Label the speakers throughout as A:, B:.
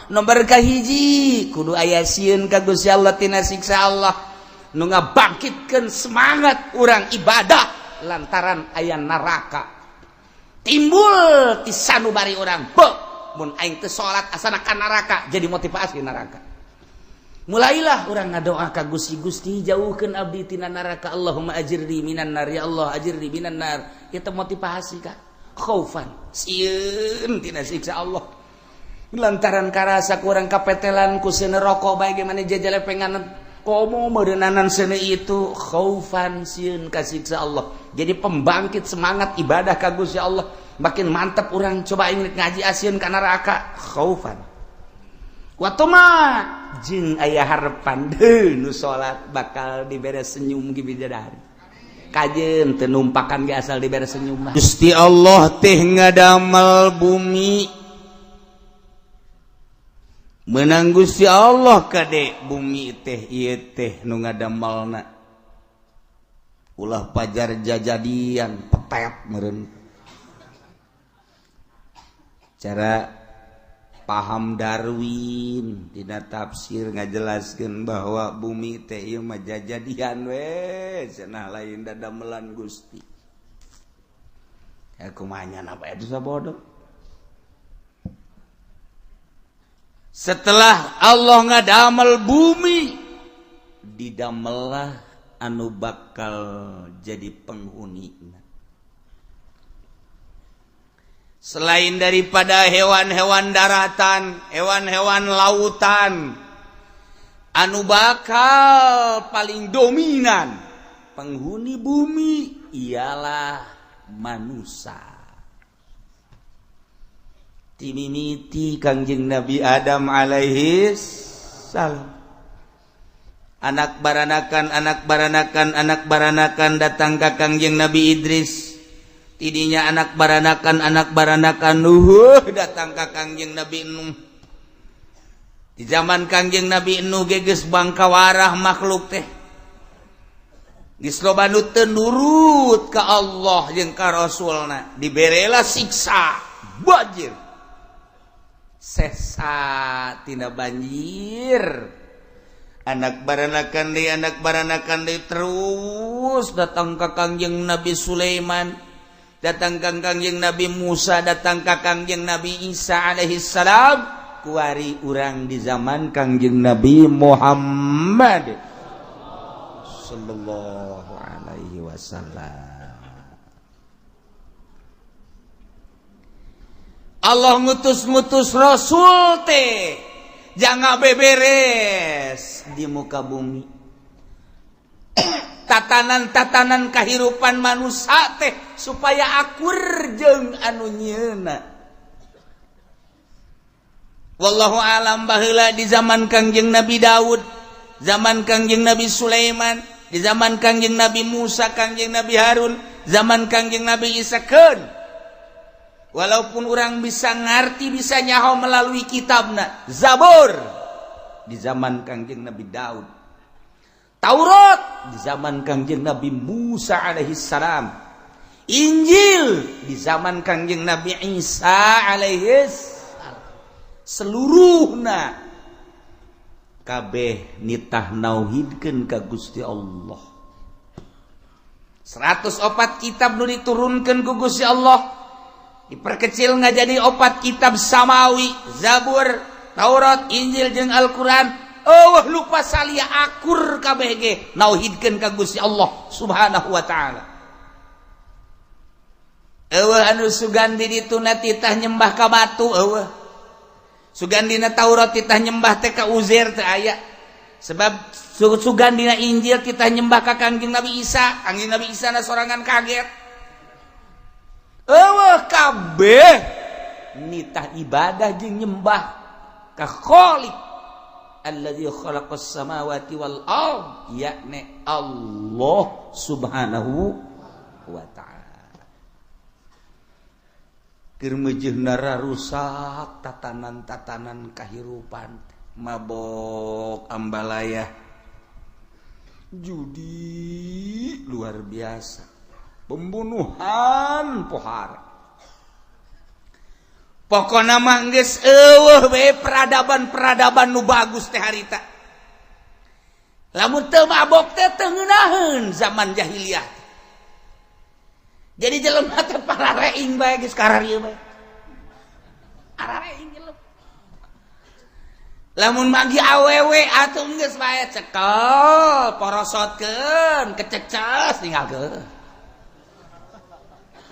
A: Nomor kahiji kudu aya sieun ka Gusti Allah tina siksa Allah nu ngabangkitkeun semangat urang ibadah lantaran aya neraka. Timbul ti sanubari urang, "Beuh, mun aing teu salat asana ka neraka," jadi motivasi neraka. Mulailah urang ngadoa ka Gusti, "Gusti, jauhkeun abdi tina neraka. Allahumma ajirni minan nar, ya Allah, ajirni minan nar." Itu motivasi ka khaufan, sieun tina siksa Allah lantaran karasa kurang kapetelan ku seuneu rokok bae gimana jajalepengan komo meureunnanan seuneu. Itu khaufan, sieun ka siksa Allah, jadi pembangkit semangat ibadah ka Gusti Allah. Makin mantap urang, coba aing ngaji asieun ka neraka, khaufan wa toma jeung aya harapan deuh, nu salat bakal dibere senyum gi bidadari kajeun teu numpakan ge asal dibere senyum mah.
B: Gusti Allah teh ngadamel bumi, menang Gusti Allah kade bumi teh ieu teh nu ngadamelna ulah pajar jajadian petet meureun. Cara paham Darwin tidak tafsir ngajelaskeun bahwa bumi teh ieu mah jajadian we cenah, lain dadamelan Gusti. Ya kumaha apa itu sabodo. Setelah Allah ngadamel bumi, didamelah anu bakal jadi penghuni. Selain daripada hewan-hewan daratan, hewan-hewan lautan, anu bakal paling dominan penghuni bumi ialah manusia. Timimiti Kangjeng Nabi Adam alaihis salam, anak baranakan, anak baranakan, anak baranakan, datang ka Kangjeng Nabi Idris. Tidinya anak baranakan, anak baranakan, Nuh, datang ka Kangjeng Nabi Nuh. Di zaman Kangjeng Nabi Nuh geges bangkawarah makhluk teh, geus loba nu teu nurut ka Allah jeung ka Rasulna, diberela siksa banjir, sesa tina banjir. Anak baranakan deui, anak baranakan deui, terus datang ka Kangjeng Nabi Sulaiman, datang ka Kangjeng Nabi Musa, datang ka Kangjeng Nabi Isa alaihi salam. Kuari urang di zaman Kangjeng Nabi Muhammad sallallahu alaihi wasallam. Allah ngutus-ngutus rasul teh jangan beberes di muka bumi tatanan-tatanan kehidupan manusia teh supaya akur jeung anu nyieuna. Wallahu alam, baheula di zaman Kangjeng Nabi Daud, zaman Kangjeng Nabi Sulaiman, di zaman Kangjeng Nabi Musa, Kangjeng Nabi Harun, zaman Kangjeng Nabi Isa keun. Walaupun orang bisa ngerti, bisa nyaho melalui kitabna Zabur di zaman Kangjeng Nabi Daud, Taurat di zaman Kangjeng Nabi Musa alaihi salam, Injil di zaman Kangjeng Nabi Isa alaihi salam, seluruhna kabeh nitah nauhidkeun ka Gusti Allah. 104 kitab nu diturunkeun ku Gusti Allah diperkecil nggak jadi opat kitab samawi, Zabur, Taurat, Injil jeung Al-Quran. Oh, lupa salia akur kabeh ge nauhidkeun ka Gusti Allah Subhanahu wa taala. Eueuh anu sugandi dituna titah nyembah ka batu, eueuh. Sugandina Taurat titah nyembah teh ka Uzair teu aya. Sebab sugandina Injil titah nyembah ka Kangjeng Nabi Isa, Kangjeng Nabi Isa na sorangan kaget. Eueuh, kabeh nitah ibadah jeung nyembah ka Khaliq alladzi khalaqas samawati wal ard, yakni Allah Subhanahu wa ta'ala. Keur meujeunna rusak tatanan-tatanan kahirupan, mabok, ambalaya, judi luar biasa, pembunuhan pohara. Pokona mah geus eueuh we peradaban-peradaban nu bagus teh harita. Lamun teu mabok teh teu ngeunaheun zaman jahiliyah. Jadi jelema teh parareing bae, geus kararieu bae. Arareing jelema. Lamun magi awewe atuh geus bae cekel, porosotkeun, kececes tinggalkeun.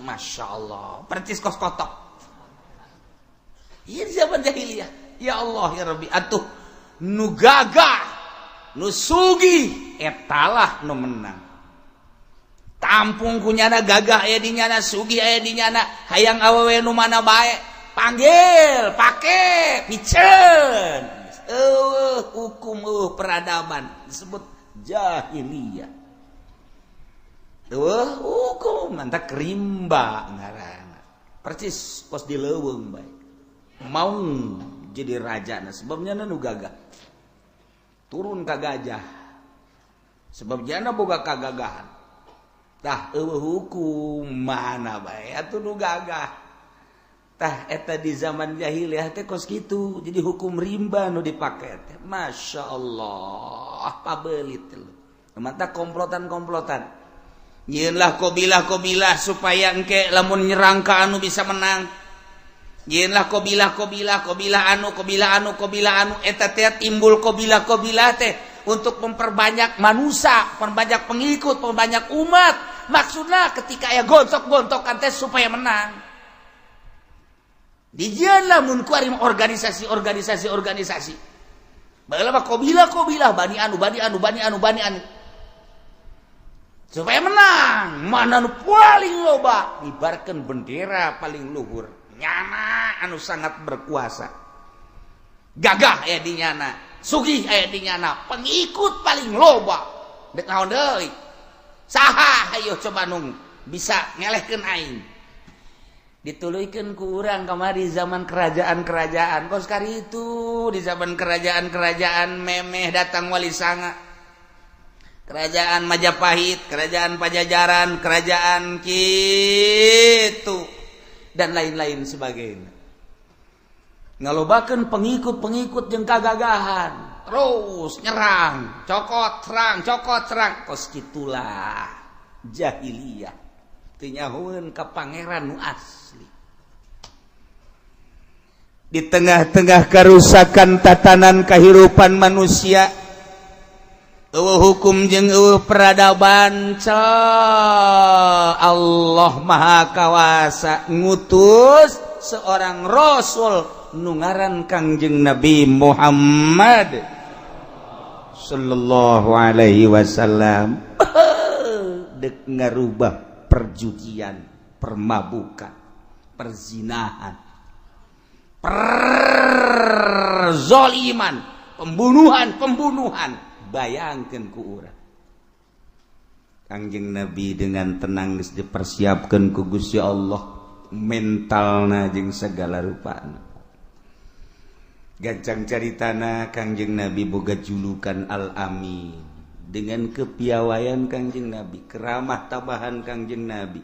B: Masya Allah, percis kos kotok. Iya, di zaman jahiliyah. Ya Allah ya Rabbi, atuh nu gagah, nu sugih etalah nu menang. Tampung ku nyana gagah aya di nyana, sugih aya di nyana, hayang awewe nu mana bae, panggil, pake, piceun. Eueuh hukum, eueuh peradaban, disebut jahiliyah. Eueuh hukum, mantak rimba ngaranna. Percis kos di leuweung bae. Mau jadi raja, nah sebabnya nu gagah turun ka gajah, sebab jana boga kagagahan. Tah, eueuh hukum, mana bae atuh nu gagah. Tah, eta di zaman jahiliyah teh kos kitu. Jadi hukum rimba nu dipake teh, Masya Allah, pabelit lu. Mantap, komplotan-komplotan, nyieunlah kobilah-kobilah supaya engke lamun nyerang ka anu bisa menang. Nyieunlah kobilah kobilah, kobilah anu, kobilah anu, kobilah anu. Eta teh timbul kobilah kobilah teh untuk memperbanyak manusia, perbanyak pengikut, perbanyak umat. Maksudnya ketika aya gontok-gontokan teh supaya menang. Dijieunlah mun kuari organisasi, organisasi, organisasi. Baheula mah kobilah kobilah, bani anu, bani anu, bani anu, bani anu, supaya menang. Mana nu paling loba, ngibarkeun bendera paling luhur, nyana anu sangat berkuasa. Gagah aya di nyana, sugih aya di nyana, pengikut paling loba. Dek naon deui? Saha hayo coba nung bisa ngelehkeun aing? Dituluykeun ku urang kamari zaman kerajaan-kerajaan kos kari itu. Di zaman kerajaan-kerajaan memeh datang Wali Sanga, kerajaan Majapahit, kerajaan Pajajaran, kerajaan kitu dan lain-lain sebagainya, ngalobakeun pengikut-pengikut jeung kagagahan, terus nyerang, cokot, serang, cokot, serang. Kos kitulah jahiliyah, teu nyahoeun ka Pangeran nu asli. Di tengah-tengah kerusakan tatanan kehidupan manusia, eueuh hukum jeung eueuh peradaban, Allah Maha Kawasa ngutus seorang rasul nu ngaran Kangjeng Nabi Muhammad sallallahu alaihi wasallam, dek ngarubah perjudian, permabukan, perzinahan, perzoliman, pembunuhan pembunuhan. Bayangkan ku urang, Kangjeng Nabi dengan tenang geus dipersiapkan ku Gusti Allah mentalna jeung segala rupana. Gancang caritana, Kangjeng Nabi boga julukan Al-Amin. Dengan kepiawaian Kangjeng Nabi, keramah tamahan Kangjeng Nabi,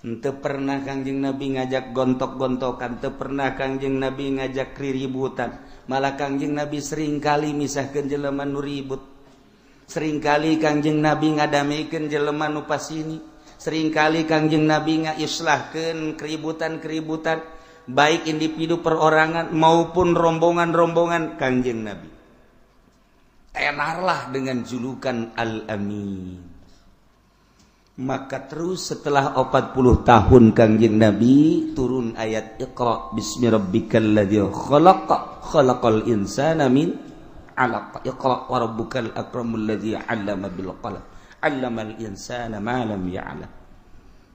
B: henteu pernah Kangjeng Nabi ngajak gontok-gontokan, teu pernah Kangjeng Nabi ngajak riributan. Malah Kangjeng Nabi seringkali misahkeun jelema nu ribut, seringkali Kangjeng Nabi ngadamikeun jelema nu pasini, seringkali Kangjeng Nabi ngaislahkeun keributan-keributan, baik individu perorangan maupun rombongan-rombongan. Kangjeng Nabi tenarlah dengan julukan Al-Amin. Maka terus setelah 40 tahun Kangjeng Nabi, turun ayat Iqra bismi rabbikal ladzi khalaq, khalaqal insana min 'alaq, Iqra wa rabbukal akramul ladzi 'allama bil qalam, 'allamal insana ma lam ya'lam.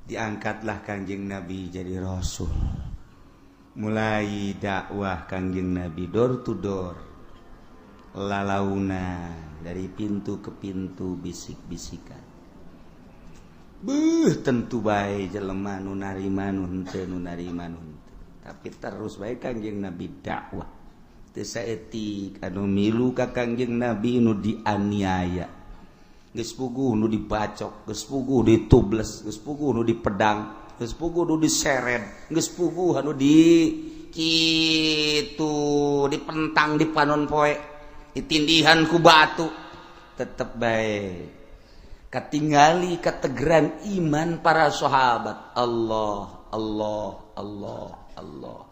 B: Diangkatlah Kangjeng Nabi jadi rasul. Mulai dakwah Kangjeng Nabi door to door, lalaunan dari pintu ke pintu, bisik-bisikan. Beuh, tentu bae jelema nu narima, nu henteu, nu narima, nu henteu. Tapi terus bae Kangjeng Nabi dakwah. Teu saeutik anu milu ka Kangjeng Nabi nu dianiaya. Geus puguh nu dibacok, geus puguh ditubles, geus puguh nu dipedang, geus puguh nu diseret, geus puguh anu di
A: Kitu dipentang di panon poe, ditindihan ku batu, tetep baik katingali kategeran iman para sahabat. Allah, Allah, Allah, Allah.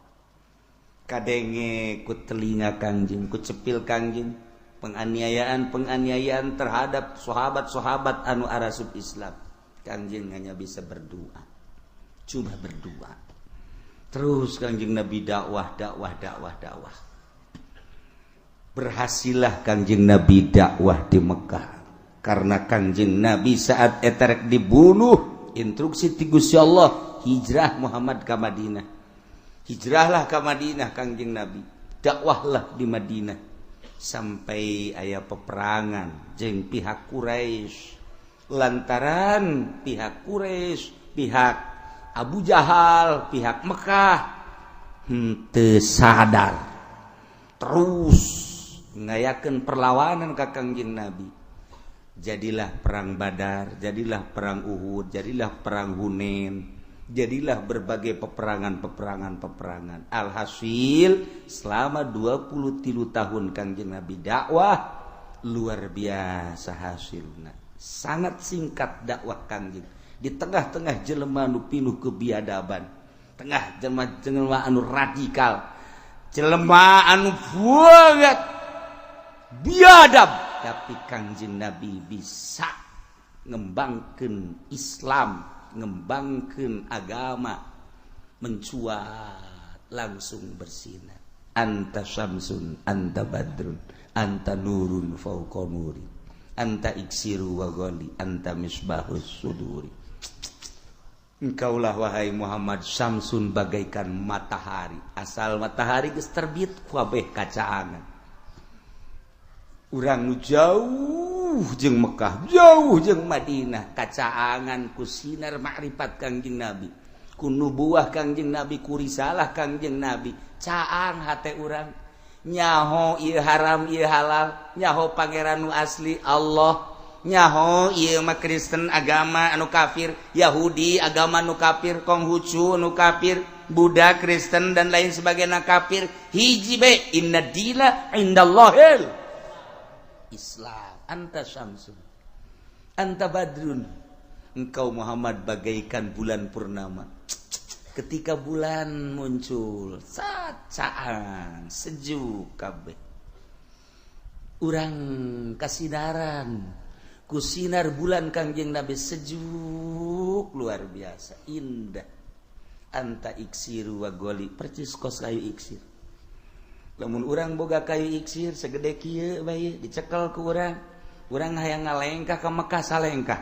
A: Kadenge ku telinga Kangjeng, ku cepil Kangjeng, penganiayaan penganiayaan terhadap sahabat-sahabat anu arasup Islam. Kangjeng hanya bisa berdoa, cuma berdoa terus. Kangjeng Nabi dakwah, dakwah, dakwah, dakwah. Berhasillah Kangjeng Nabi dakwah di Mekah, karena Kangjeng Nabi saat eta rek dibunuh, instruksi ti Gusti Allah, hijrah Muhammad ke Madinah. Hijrahlah ke Madinah Kangjeng Nabi, dakwahlah di Madinah sampai aya peperangan jeung pihak Quraisy, lantaran pihak Quraisy, pihak Abu Jahal, pihak Mekah henteu sadar, terus ngayakeun perlawanan ka Kangjeng Nabi. Jadilah perang Badar, jadilah perang Uhud, jadilah perang Hunain, jadilah berbagai peperangan, peperangan, peperangan. Alhasil, selama 23 tahun Kangjeng Nabi dakwah, luar biasa hasilnya. Sangat singkat dakwah Kangjeng di tengah-tengah jelema nu pinuh kebiadaban, tengah jelema jelema anu radikal, jelema anu banget biadab, tapi Kangjeng Nabi bisa ngembangkan Islam, ngembangkan agama, mencuat, langsung bersinar. Anta syamsun, anta badrun, anta nurun fauqa nuri, anta iksiru wa ghali, anta misbahus suduri. Engkaulah, wahai Muhammad, syamsun, bagaikan matahari. Asal matahari geus terbit, kabeh kacaangan. Urang nu jauh jeung Mekah, jauh jeung Madinah, kacaangan ku sinar makrifat Kangjeng Nabi, ku nubuah Kangjeng Nabi, ku risalah Kangjeng Nabi. Caang hate urang, nyaho ieu haram, ieu halal, nyaho Pangeran nu asli Allah, nyaho ieu mah Kristen agama anu kafir, Yahudi agama nu kafir, Konghucu nu kafir, Buddha, Kristen, dan lain sebagainya kafir. Hiji be, inna dina indallahil Islam. Anta syamsun, anta badrun. Engkau Muhammad bagaikan bulan purnama. Ketika bulan muncul, caang, sejuk kabeh. Urang kasinaran ku sinar bulan Kangjeng Nabi, sejuk luar biasa indah. Anta iksiru wa goli, percis kos kayu iksir. Lamun urang boga kayu iksir segede kieu bae, dicekel ku urang, urang hayang ngalengkah ke Mekah, salengkah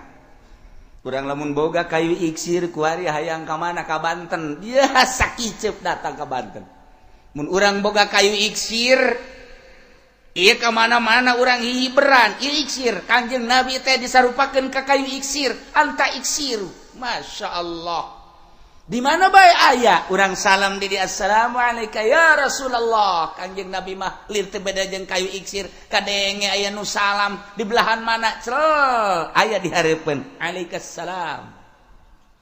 A: urang. Lamun boga kayu iksir kuari, hayang ka mana? Ka Banten, dia sakiceup datang ke Banten. Mun urang boga kayu iksir ieu, ka mana-mana urang hiberan. Ieu iksir. Kangjeng Nabi teh disarupakeun ka kayu iksir. Anta iksiru, Masya Allah. Di mana bae aya urang salam di dia, "Assalamualaikum ya Rasulullah." Kanjeng Nabi mah lir teu beda jeung kayu iksir. Kadenge aya nu salam di belahan mana, cel, aya di hareupeun, "Alaikassalam."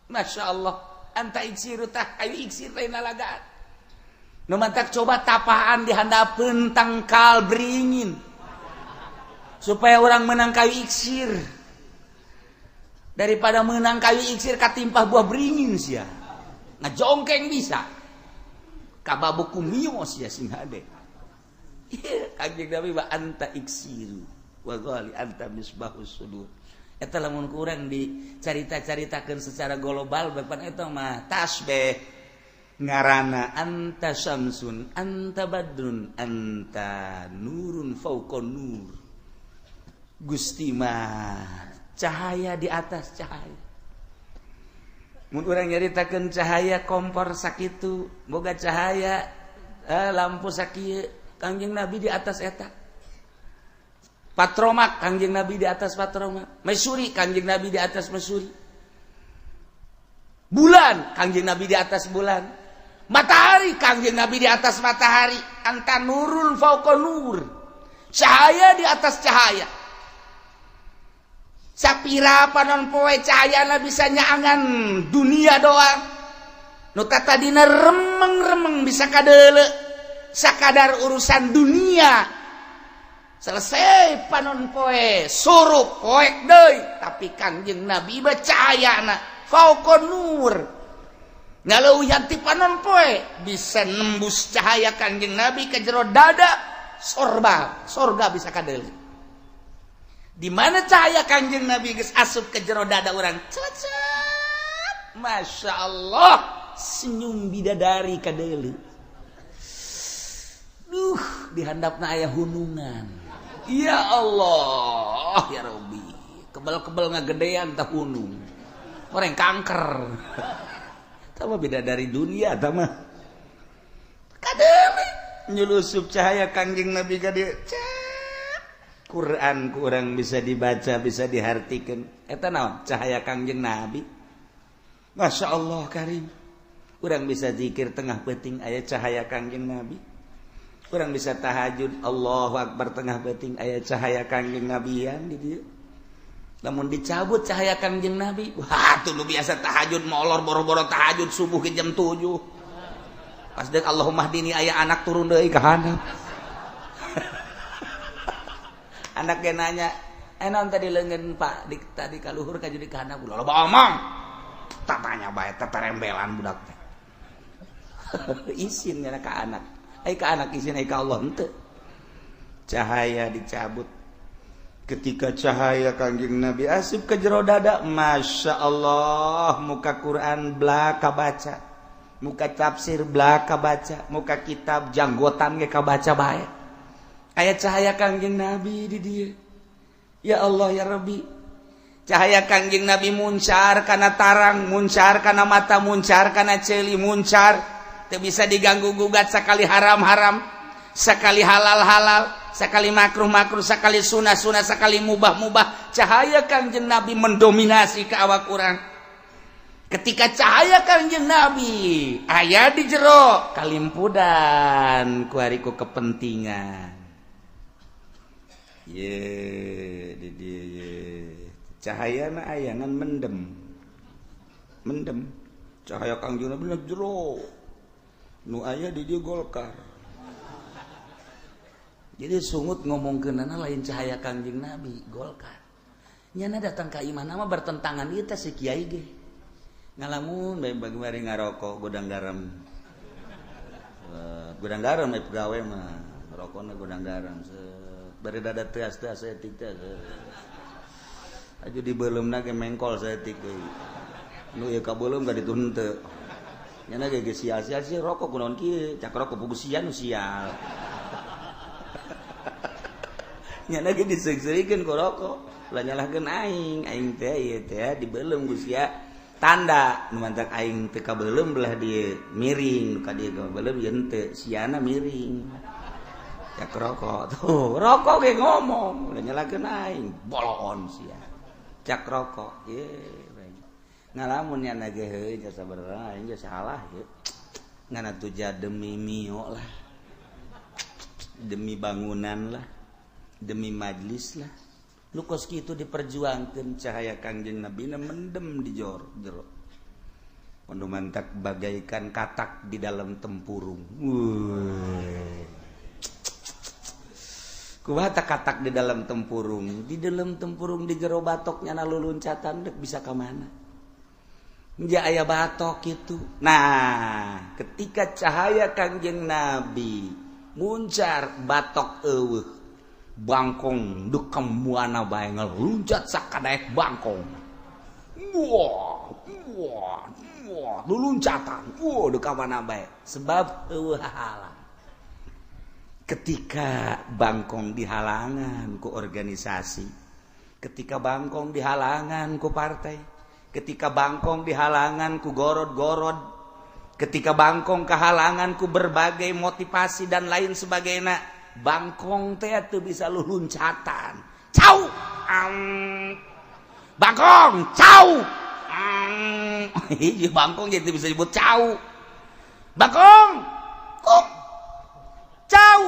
A: Masya Allah. Anta iksiru, tah kayu iksir lain lalagaan nu mantak. Coba tapaan di handapeun tangkal beringin supaya orang menang kayu iksir, daripada menang kayu iksir katimpah buah beringin sia ngajongkeng, bisa kababu kumios ya. Sing hade Kanjeng Nabi wa anta iksiru wa ghali, anta misbahus sudur. Eta lamun kurang dicarita-caritakeun secara global, bapan eta mah tasbih ngarana. Anta syamsun, anta badrun, anta nurun fauqa nur. Gusti mah cahaya di atas cahaya. Mun urang nyaritakeun cahaya kompor sakitu, boga cahaya lampu sakieu, Kangjeng Nabi di atas eta. Patromak, Kangjeng Nabi di atas patromak. Mesuri, Kangjeng Nabi di atas mesuri. Bulan, Kangjeng Nabi di atas bulan. Matahari, Kangjeng Nabi di atas matahari. Anta nurun fauqa nur, cahaya di atas cahaya. Sapira panon poe cahayana bisa nyaangan dunia doang. Nu tadina remeng-remeng bisa kadeule sakadar urusan dunia. Selesai panon poe, surup poek deui, tapi Kangjeng Nabi mah cahayana fauqa nur. Ngaleuwihan ti panon poe bisa nembus cahaya Kangjeng Nabi ke jero dada sorba, sorga bisa kadeule. Di mana cahaya Kangjeng Nabi geus asup ke jero dada urang, celecet. Masya Allah, senyum bidadari kadeule. Duh, dihandapna aya hunungan. Ya Allah, ya Rabbi. Kebel-kebel ngagedean tah hunung. Orang kanker. Tama beda dari dunia tama. Kadeule nyulusup cahaya Kangjeng Nabi ka dieu. Quran kurang bisa dibaca, bisa dihartikan. Eta naon? Cahaya Kangjeng Nabi. Masya Allah karim. Urang bisa zikir tengah peuting aya cahaya Kangjeng Nabi. Urang bisa tahajud Allahu Akbar tengah peuting aya cahaya Kangjeng Nabian di dieu. Lamun dicabut cahaya Kangjeng Nabi, wah tuh lu biasa tahajud molor boro-boro tahajud subuh ke jam 7. Pas deuk Allahumma hdini aya anak turun deui ka handap. Anak ge nanya, "Eh naon tadi leungeun Pak dik tadi ka luhur ka jadi ka handap?" Loba omong. Tatanya bae teterembelan budak teh. Isin nya ka anak. Ai ka anak isin ai ka Allah henteu. Cahaya dicabut. Ketika cahaya Kangjeng Nabi asup ke jero dada, Masya Allah, muka Quran belaka baca, muka tafsir belaka baca, muka kitab janggotan ge kabaca bae. Aya cahaya Kangjeng Nabi di dieu. Ya Allah ya Rabbi. Cahaya Kangjeng Nabi muncar kana tarang, muncar kana mata, muncar kana ceuli, muncar. Teu bisa diganggu gugat sakali haram-haram, sekali halal-halal, sekali makruh-makruh, sekali sunah-sunah, sekali mubah-mubah. Cahaya Kangjeng Nabi mendominasi ke awak urang. Ketika cahaya Kangjeng Nabi aya di jero kalimpudan ku ari ku kepentingan. Ye di dieu ye. Cahayana aya ngan mendem. Mendem. Cahaya Kangjeng Nabi jero. Nu aya di dieu Golkar. Jadi sungut ngomongkeunana lain cahaya Kangjeng Nabi, Golkar. Nyana datang ka imah nama bertentangan ieu teh si kiai ge. Ngalamun bae bari ngarokok Gudang Garam. Gudang Garam we pagawe mah, rokona Gudang Garam. Bari dada teas-teas saeutik teh. Aju dibeuleumna ge mengkol saeutik deui. Nu ieu kabeuleum ka ditu henteu. Nyana ge geus sial-sial sih rokok kunaon kieu, cak rokok pugu sia nu sial. Nyana ge diseung-seurikeun ku rokok, ulah nyalahkeun aing, aing teh ieu teh dibeuleum ku sia. Tanda nu mantak aing teu kabeuleum belah dieu miring, nu ka dieu kabeuleum ieu henteu, siana miring. Cak rokok tuh, rokok ge ngomong, ulah nyalahkeun aing, boloon sia. Cak rokok, ye ngalamun nyana ge heuh jasa sabarana aing ge salah ye. Ngan atuh demi mio lah. Demi bangunan lah. Demi majlis lah. Lu kos kitu diperjuangkeun cahaya Kangjeng Nabi na mendem di jor jero. Kondo mantak bagaikan katak di dalam tempurung. Wuih. Kumaha katak di dalam tempurung? Di dalam tempurung di jero batok nyana luluncatan dek bisa ka mana? Ja aya batok itu. Nah, ketika cahaya Kangjeng Nabi muncar batok eueuh, bangkong dek muana bae ngeluncat sakadaek bangkong. Wah, wah, wah, luluncatan. Wah, dek mana bae. Sebab eueuh halang. Ketika bangkong dihalangan ku organisasi, ketika bangkong dihalangan ku partai, ketika bangkong dihalangan ku gorod-gorod, ketika bangkong kehalangan ku berbagai motivasi dan lain sebagainya, bangkong teh teu bisa luluncatan. Cau, bangkong, cau. Hiji bangkong jadi bisa disebut cau. Bangkong, kok cau.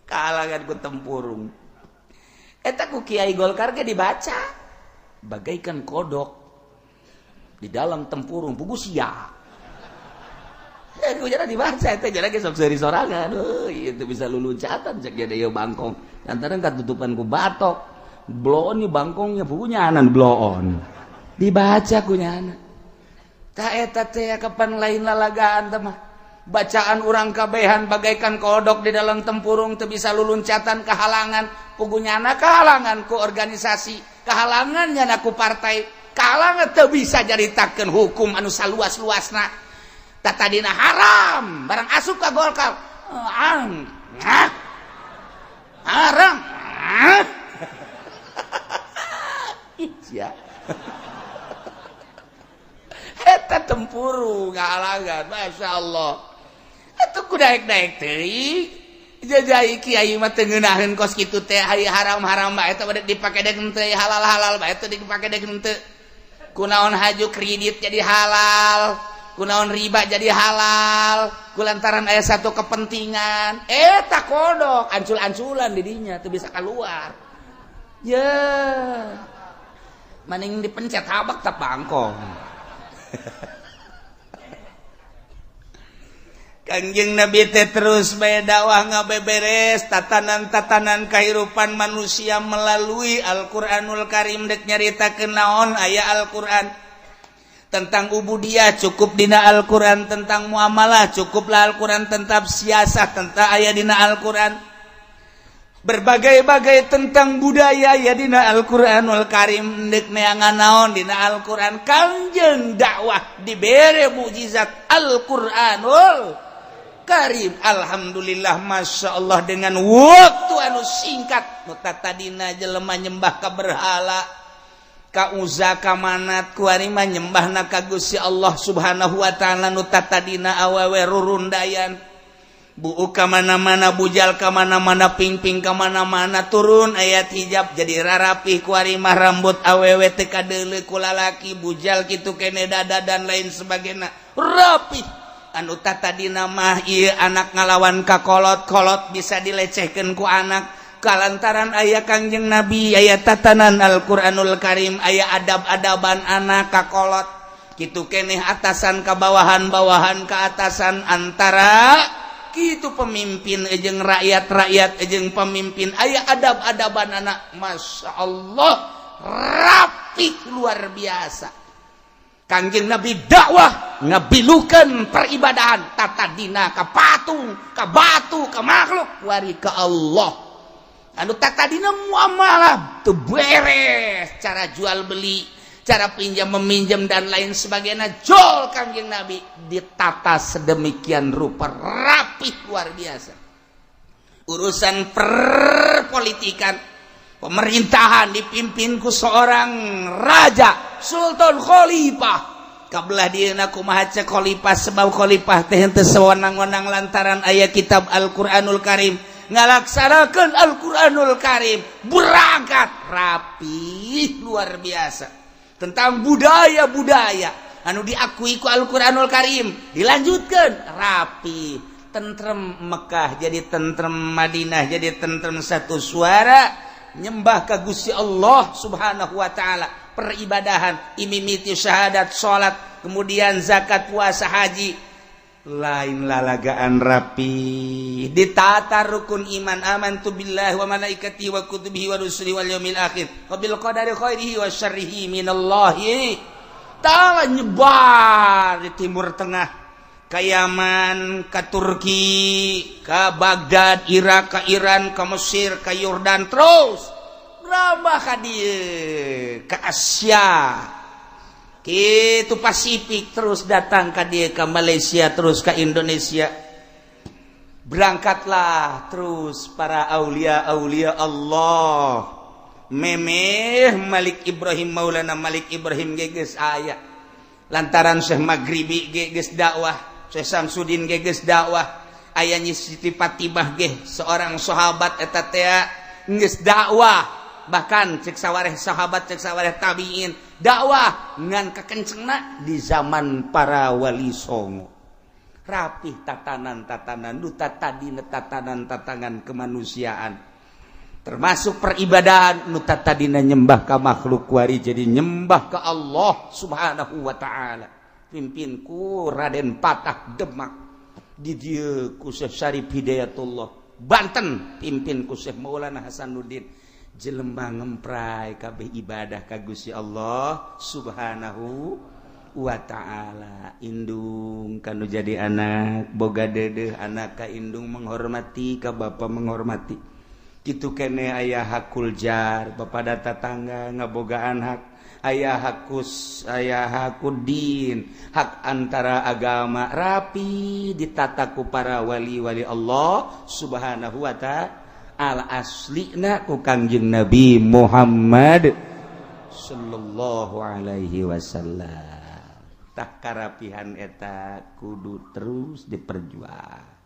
A: Kahalangan ku tempurung. Eta ku Kiai Golkar ge dibaca bagaikan kodok. Di dalam tempurung pugu sia. Ku jara dibaca eta jara ge sok seuri sorangan. Euy, itu bisa luluncatan cek jadi ieu bangkong. Lantaran katutupan ku batok. Bloon nih bangkongnya pugu nyanan bloon. Dibaca ku nyana. Ta eta teh kapan lain lalagaan teh mah. Bacaan urang kabehan bagaikan kodok di dalam tempurung teu bisa luluncatan kehalangan. Pugu nyana kehalangan ku organisasi, kehalangan nyana ku partai, kehalangan teu bisa jaritakeun hukum anu saluas-luasna. Tatadina haram, barang asup ka Golkar. Haram. Sia. Eta tempurung ngahalangan, Masya Allah. Atuh ku daek-daek teuing. Jajai kiai mah teu ngeunaheun kos kitu teh, haram-haram bae eta bade dipake dek henteu, halal-halal bae teu dipake dek henteu. Kunaon haju kredit jadi halal, kunaon riba jadi halal, kulantaran aya satu kepentingan. Eta kodok ancul-anculan di dinya teu bisa keluar. Ya. Maning dipencet habak tak bangkong.
B: Kangjeng Nabi teh terus bae dakwah ngabeberes tatanan-tatanan kehidupan manusia melalui Al-Qur'anul Karim. Dek nyaritakeun naon aya Al-Qur'an tentang ubudiyah cukup dina Al-Qur'an, tentang muamalah cukuplah Al-Qur'an, tentang siasah tentang aya dina Al-Qur'an, berbagai-bagai tentang budaya ya dina Al-Qur'anul Karim. Dek neangan naon dina Al-Qur'an. Kangjeng dakwah dibere mukjizat Al-Qur'anul Karim. Alhamdulillah, Masya Allah, dengan waktu anu singkat nu tadina jelema nyembah ka berhala, ka Uza, ka Manat, kuari mah nyembahna ka Gusti Allah Subhanahu wa taala. Nu tadina awewe rurundayan, buuk ka mana-mana, bujal ka mana-mana, pingping ka mana-mana, turun ayat hijab jadi rarapih. Kuari mah rambut awewe teu kadeuleu ku lalaki, bujal kitu kene, dada dan lain sebagainya rapih. Anu tadina mah ieu anak ngalawan ka kolot-kolot bisa dilecehkeun ku anak, kalantaran aya Kangjeng Nabi, aya tatanan Al-Qur'anul Karim, aya adab-adaban anak ka kolot kitu keneh, atasan ka bawahan, bawahan ka atasan, antara gitu pemimpin ejeng rakyat, rakyat ejeng pemimpin, aya adab-adaban anak. Masya Allah, rapi luar biasa. Kangjeng Nabi dakwah ngabilukan peribadahan, tata dina ka patung, ka batu, ka makhluk, wari ka Allah. Anu tata dina muamalah teu beres, cara jual beli, cara pinjam meminjam dan lain sebagainya, jol Kangjeng Nabi ditata sedemikian rupa rapih luar biasa. Urusan perpolitikan, pemerintahan dipimpin ku seorang raja, sultan, khalifah. Kabelah dieuna kumaha cek khalifah, sebab khalifah teh henteu sewenang-wenang lantaran aya kitab Al-Qur'anul Karim, ngalaksanakeun Al-Qur'anul Karim, berangkat rapih luar biasa. Tentang budaya-budaya anu diakui ku Al-Qur'anul Karim dilanjutkan rapi, tentrem Mekah jadi tentrem Madinah, jadi tentrem, satu suara nyembah ka Gusti Allah Subhanahu wa taala. Peribadahan imimiti syahadat, salat, kemudian zakat, puasa, haji, lain lalagaan, rapi ditata rukun iman, amantu billahi wa malaikatihi wa kutubihi wa rusulihi wal yaumil akhir wa bil qadari khairihi wa syarrihi minallahi ta'ala. Nyebar di Timur Tengah, ke Yaman, ke Turki, ke Baghdad, Irak, ke Iran, ke Mesir, ke Yordan, terus berambah ka dieu, ke Asia gitu, Pasifik, terus datang ke dia, ke Malaysia, terus ke Indonesia. Berangkatlah terus para aulia aulia Allah. Memeh Malik Ibrahim, Maulana Malik Ibrahim geges aya lantaran Syekh Maghribi geges dakwah, Syekh Samsudin geges dakwah, aya Nyi Siti Fatimah ge seorang sahabat eta teh geus dakwah. Bahkan cek sawareh sahabat, cek sawareh tabiin, dakwah ngan kekencengna di zaman para wali songo. Rapih tatanan-tatanan duta tadi, tatanan-tatanan kemanusiaan.
A: Termasuk peribadahan, nu tadina nyembah ka makhluk kuari jadi nyembah ke Allah Subhanahu wa Ta'ala. Pimpin ku Raden Patah Demak, di dieu ku Syekh Syarif Hidayatullah Banten, pimpin ku Syekh Maulana Hasanuddin. Jelema ngempray kabeh ibadah ka Gusti Allah Subhanahu wa Ta'ala. Indung kanu jadi anak boga dedeh, anak ka indung menghormati, ka bapa menghormati. Gitu kene aya hakul jar, bapak tetangga ngabogaan hak, aya hakus, aya hakudin, hak antara agama rapi ditataku para wali-wali Allah Subhanahu wa Ta'ala, aslina ku Kangjeng Nabi Muhammad sallallahu alaihi wasallam. Tah, karapihan eta kudu terus diperjuang.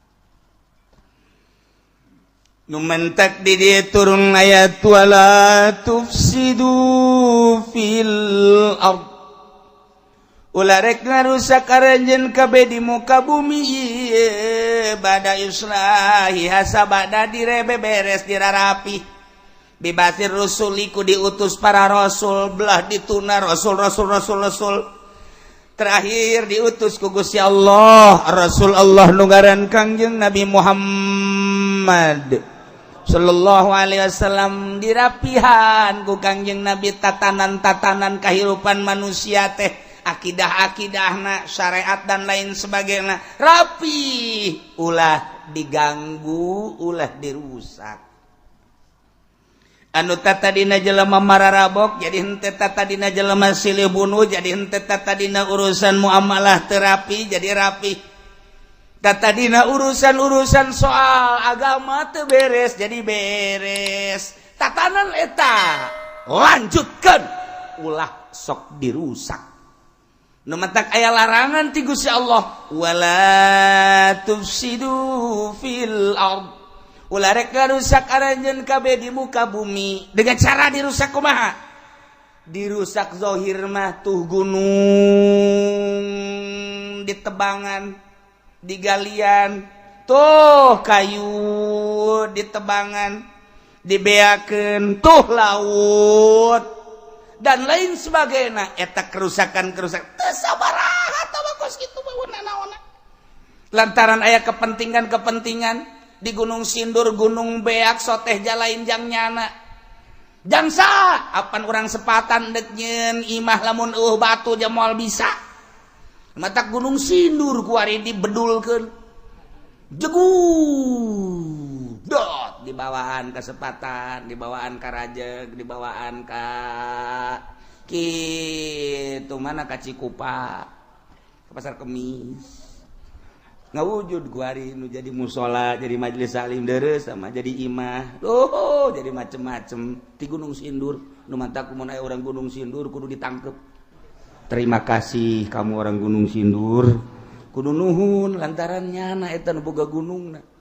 A: Nu mentak di dieu turun ayat wala tufsidu fil ard, ulah rek ngarusak aranjeun kabeh di muka bumi ieu, bada islahiha, sabada direbe beres dirarapi, biba'tsir rusuli, ku diutus para rasul. Belah dituna rasul, rasul, rasul, rasul, terakhir diutus ku Gusti Allah Rasul Allah nu ngaran Kangjeng Nabi Muhammad Shallallahu Alaihi Wasallam. Dirapihan ku Kangjeng Nabi tatanan-tatanan kehidupan manusia teh, akidah-akidahna, syariat dan lain sebagainya rapi, ulah diganggu, ulah dirusak. Anu tadina jelema mararabok jadi henteu, tadina jelema silih bunuh jadi henteu, tadina urusan muamalah terapi jadi rapi, tadina urusan-urusan soal agama teu beres jadi beres. Tatanan eta lanjutkan, ulah sok dirusak. Nu matak aya larangan ti Gusti Allah, wala tufsidu fil ard, ulah rek ngarusak aranjeun kabeh di muka bumi. Dengan cara dirusak kumaha? Dirusak zohir mah tuh gunung ditebangan, digalian, tuh kayu ditebangan, dibeakeun, tuh laut dan lain sebagainya. Eta kerusakan kerusakan teu sabaraha kos kitu naona, lantaran aya kepentingan-kepentingan di Gunung Sindur, Gunung Beak, soteh jalain jang nyana jangsa apan urang sepatan dek nyieun imah, lamun batu moal bisa. Matak Gunung Sindur kuari dibedulkeun jegu dot, dibawaan kesempatan, dibawaan ka Rajeg, dibawaan ka kitu mana, ka Cikupa, ke Pasar Kemis, ngawujud kuari nu jadi musola, jadi majelis salim deres, sama jadi imah. Oh, jadi macem-macem di Gunung Sindur. Nu mantak mun aya orang Gunung Sindur kudu ditangkep. Terima kasih kamu orang Gunung Sindur, kudu nuhun lantaran nyana eta nu boga gunungna.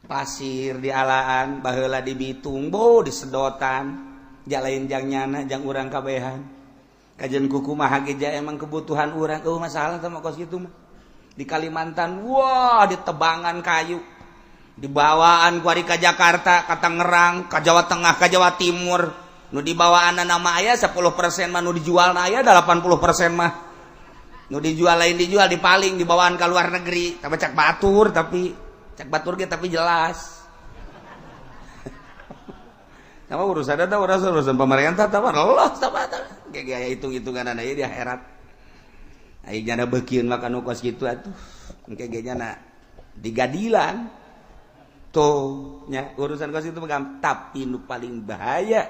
A: Pasir di alaan baheula di Bitung, bo disedotan jalain jang nyana, jang urang kabehan. Kajian kuku mah ge emang kebutuhan urang, oh masalah sama kos gitu mah. Di Kalimantan, wah, di tebangan kayu dibawaan kuari ke Jakarta, ke Tangerang, ke Jawa Tengah, ke Jawa Timur. Nu dibawaan nama aya 10% mah, nu dijual aya 80% mah. Nu dijual lain dijual, dipaling dibawaan ke luar negeri. Tapi cak batur, tapi cak batur ge tapi jelas sama urusan ada urusan urusan pemerintah sama Allah sama kayak gaya hitung hitungan aja di akhirat. Ayo jana beukieun mah kanu kos kitu atuh, engke ge nyana digadilan tuh nya urusan kos itu. Tapi nu paling bahaya,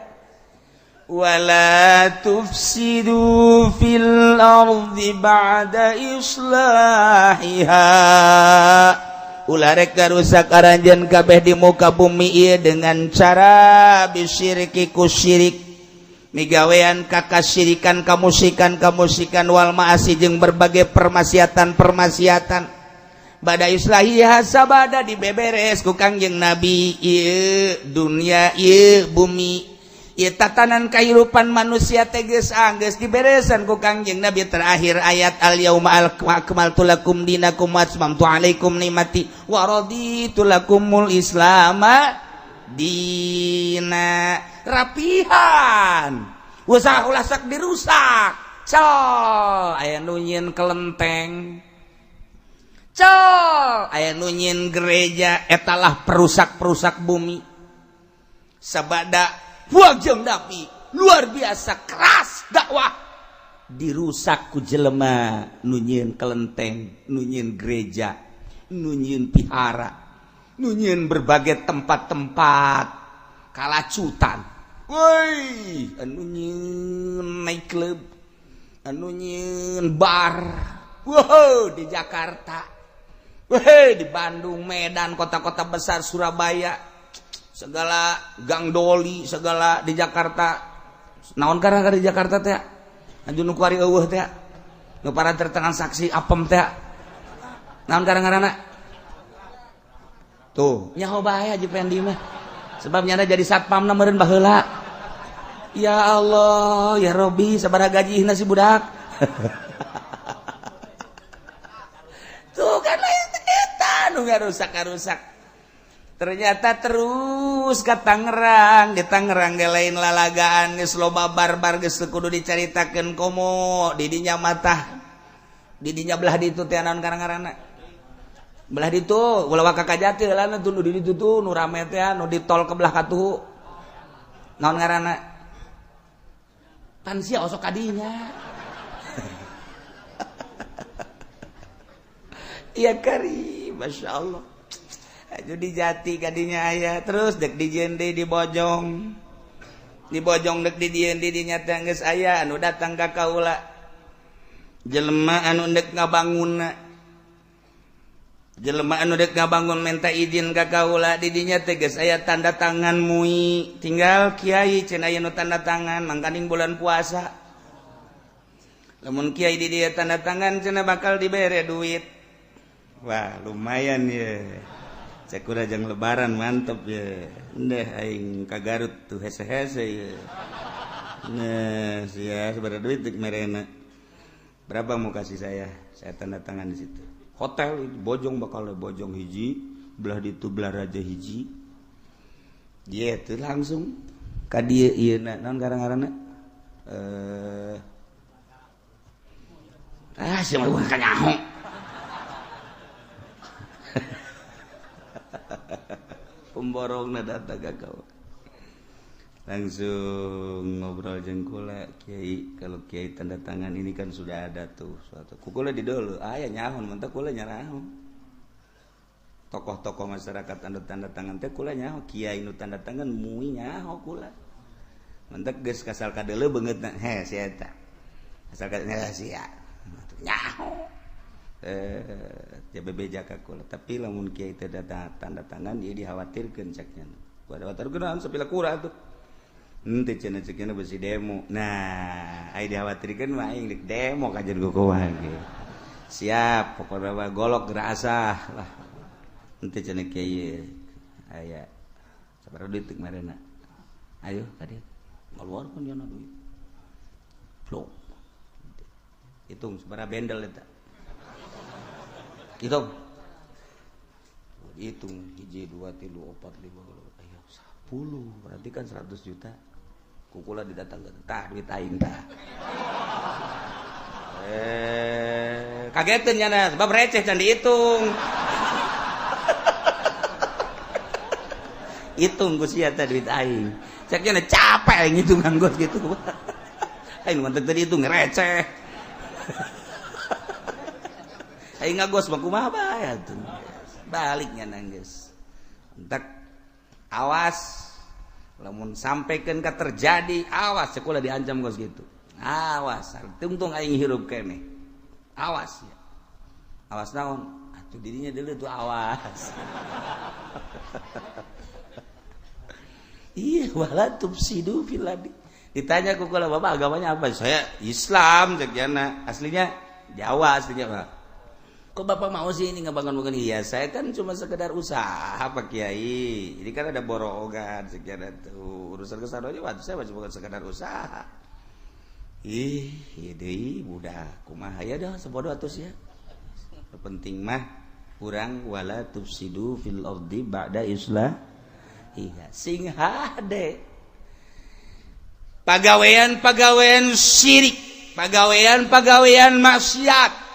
A: wala tufsidu fil ardi ba'da islahiha, ulah rek rusak aranjeun kabeh di muka bumi ieu dengan cara bisyirki, ku syirik, migawean kakasyirikan, kamusikan kamusikan, wal ma'asi, jeung berbagai permaksiatan permaksiatan. Bada islahiha, sabada dibeberes ku Kangjeng Nabi ieu dunia, ieu bumi ieu, tatanan kehidupan manusia teges anggeus diberesan ku Kangjeng Nabi. Terakhir ayat al yauma akmaltu lakum dinakum wa atmamtu alaikum nikmati wa raditu lakumul islama.
B: Dina rapihan usaha ulah sok dirusak. Col aya nu nyieun kelenteng, col aya nu nyieun gereja, etalah perusak-perusak bumi. Sabada huajeng Nabi luar biasa keras dakwah dirusak ku jelema nu nyieun kelenteng, nu nyieun gereja, nu nyieun pihara, nu nyieun berbagai tempat-tempat kalacutan. Woi, anu nyieun night club, anu nyieun bar. Wow, di Jakarta, weh, di Bandung, Medan, kota-kota besar, Surabaya, segala gang doli, segala di Jakarta. Naon karena di Jakarta teh? Anu nu kuari eueuh teh. Nu para tertransaksi apem teh. Naon karena-karena? Tuh, nyaho bae Haji Pendi mah. Sebab nyana jadi satpamna meureun baheula. Ya Allah, ya Robi, sabaraha gajihna si budak. Tuh kan lain eta nu ngarusak-ngarusak. Ternyata terus ke Tangerang, di Tangerang ge lain lalagaan geus loba barbar geus kudu dicaritakeun komo di dinya matah. Di dinya belah ditu teh naon karang-karana. Belah ditu ulah waka ka Jati heula tuh nu di ditu tuh nu rame teh nu di tol ke belah katuhu. Naon ngaranna? Pan sia osok kadinya. Iya kari, Masya Allah. Aju di Jati kadinya aya, terus dek di jende di Bojong. Di Bojong dek di dieun di dinya teh geus aya anu datang ka kaula. Jelema anu dek ngabangunna. Jelema anu dek ngabangun minta izin ka kaula di dinya teh geus aya tanda tangan mui. Tinggal kiai cenah aya nu tanda tangan mangkaning bulan puasa. Lamun kiai di dieu tanda tangan cenah bakal dibere duit. Wah, lumayan ya. Cek udah jang lebaran mantep ya. Ndeh aing ka Garut tuh hese-hese ya. Nah, sia sabaraha duit dek merena. Berapa mau kasih saya? Saya tanda tangan di situ. Hotel Bojong bakal Bojong hiji, belah ditu belah Raja hiji. Dia tuh langsung ka dieu ieu na naon garang-garangna? Sia mah kanyaho. Pemborongna datang ka kau. Langsung ngobrol jeung kula, kiai, kalau kiai tanda tangan ini kan sudah ada tuh suatu. Ku kula di dulu, aya nyahun, mentak kula nyarahun. Tokoh-tokoh masyarakat anu tanda tangan teh kula nyaho, kiai nu tanda tangan mui nyaho kula. Mentak geus kasal kadeuleu beungeutna, heh sia eta. Asal ka sia. Nyaho. Bebeja ka kula, tapi lamun kiai teu tanda tangan ieu dikhawatirkeun ceknya. Ku khawatirkeun naon sapila kura tuh. Henteu cenah ceknya besi demo. Nah, ai dikhawatirkeun mah aing deuk demo kajen kukumaha ge. Siap, pokona mah golok gerasah lah. Henteu cenah kiai aya sabaraha duit teu marena. Ayo ka dieu. Ngaluarkeun nya duit. Plok. Hitung sabaraha bendel eta. Hitung. Hitung 1 2 3 4 5 ayo 10 berarti kan 100 juta. Kukula didatangkeun tah duit aing tah. Kageteun nya sebab receh can dihitung. Hitung ku sia teh duit aing. Cek nya capek aing ngitung nganggot gitu. Aing mantep tadi hitung receh. Aing ngagos mah kumaha bae atuh. Baliknya nangis. Entek awas lamun sampaikan ka terjadi awas sekolah diancam gos gitu. Awas tungtung aing hirup keneh. Awas ya. Awas naon? Atuh dirinya dulu tuh awas. Iya wala tufsidu fil ardi. Ditanya ku kula bapak agamanya apa? Saya Islam cek jana. Aslinya Jawa aslinya Pak. Kok bapak mau sih ini ngebangun-bangun? Iya, saya kan cuma sekedar usaha Pak Kiai. Ini kan ada borongan sekian itu. Urusan kesana aja waktu saya cuma sekedar usaha. Ih, iya deui budak kumaha ya dah sebodoh atus ya. Penting mah urang wala tufsidu fil ardi ba'da islah Iya, sing hade pagawean-pagawean syirik, pagawean-pagawean maksiat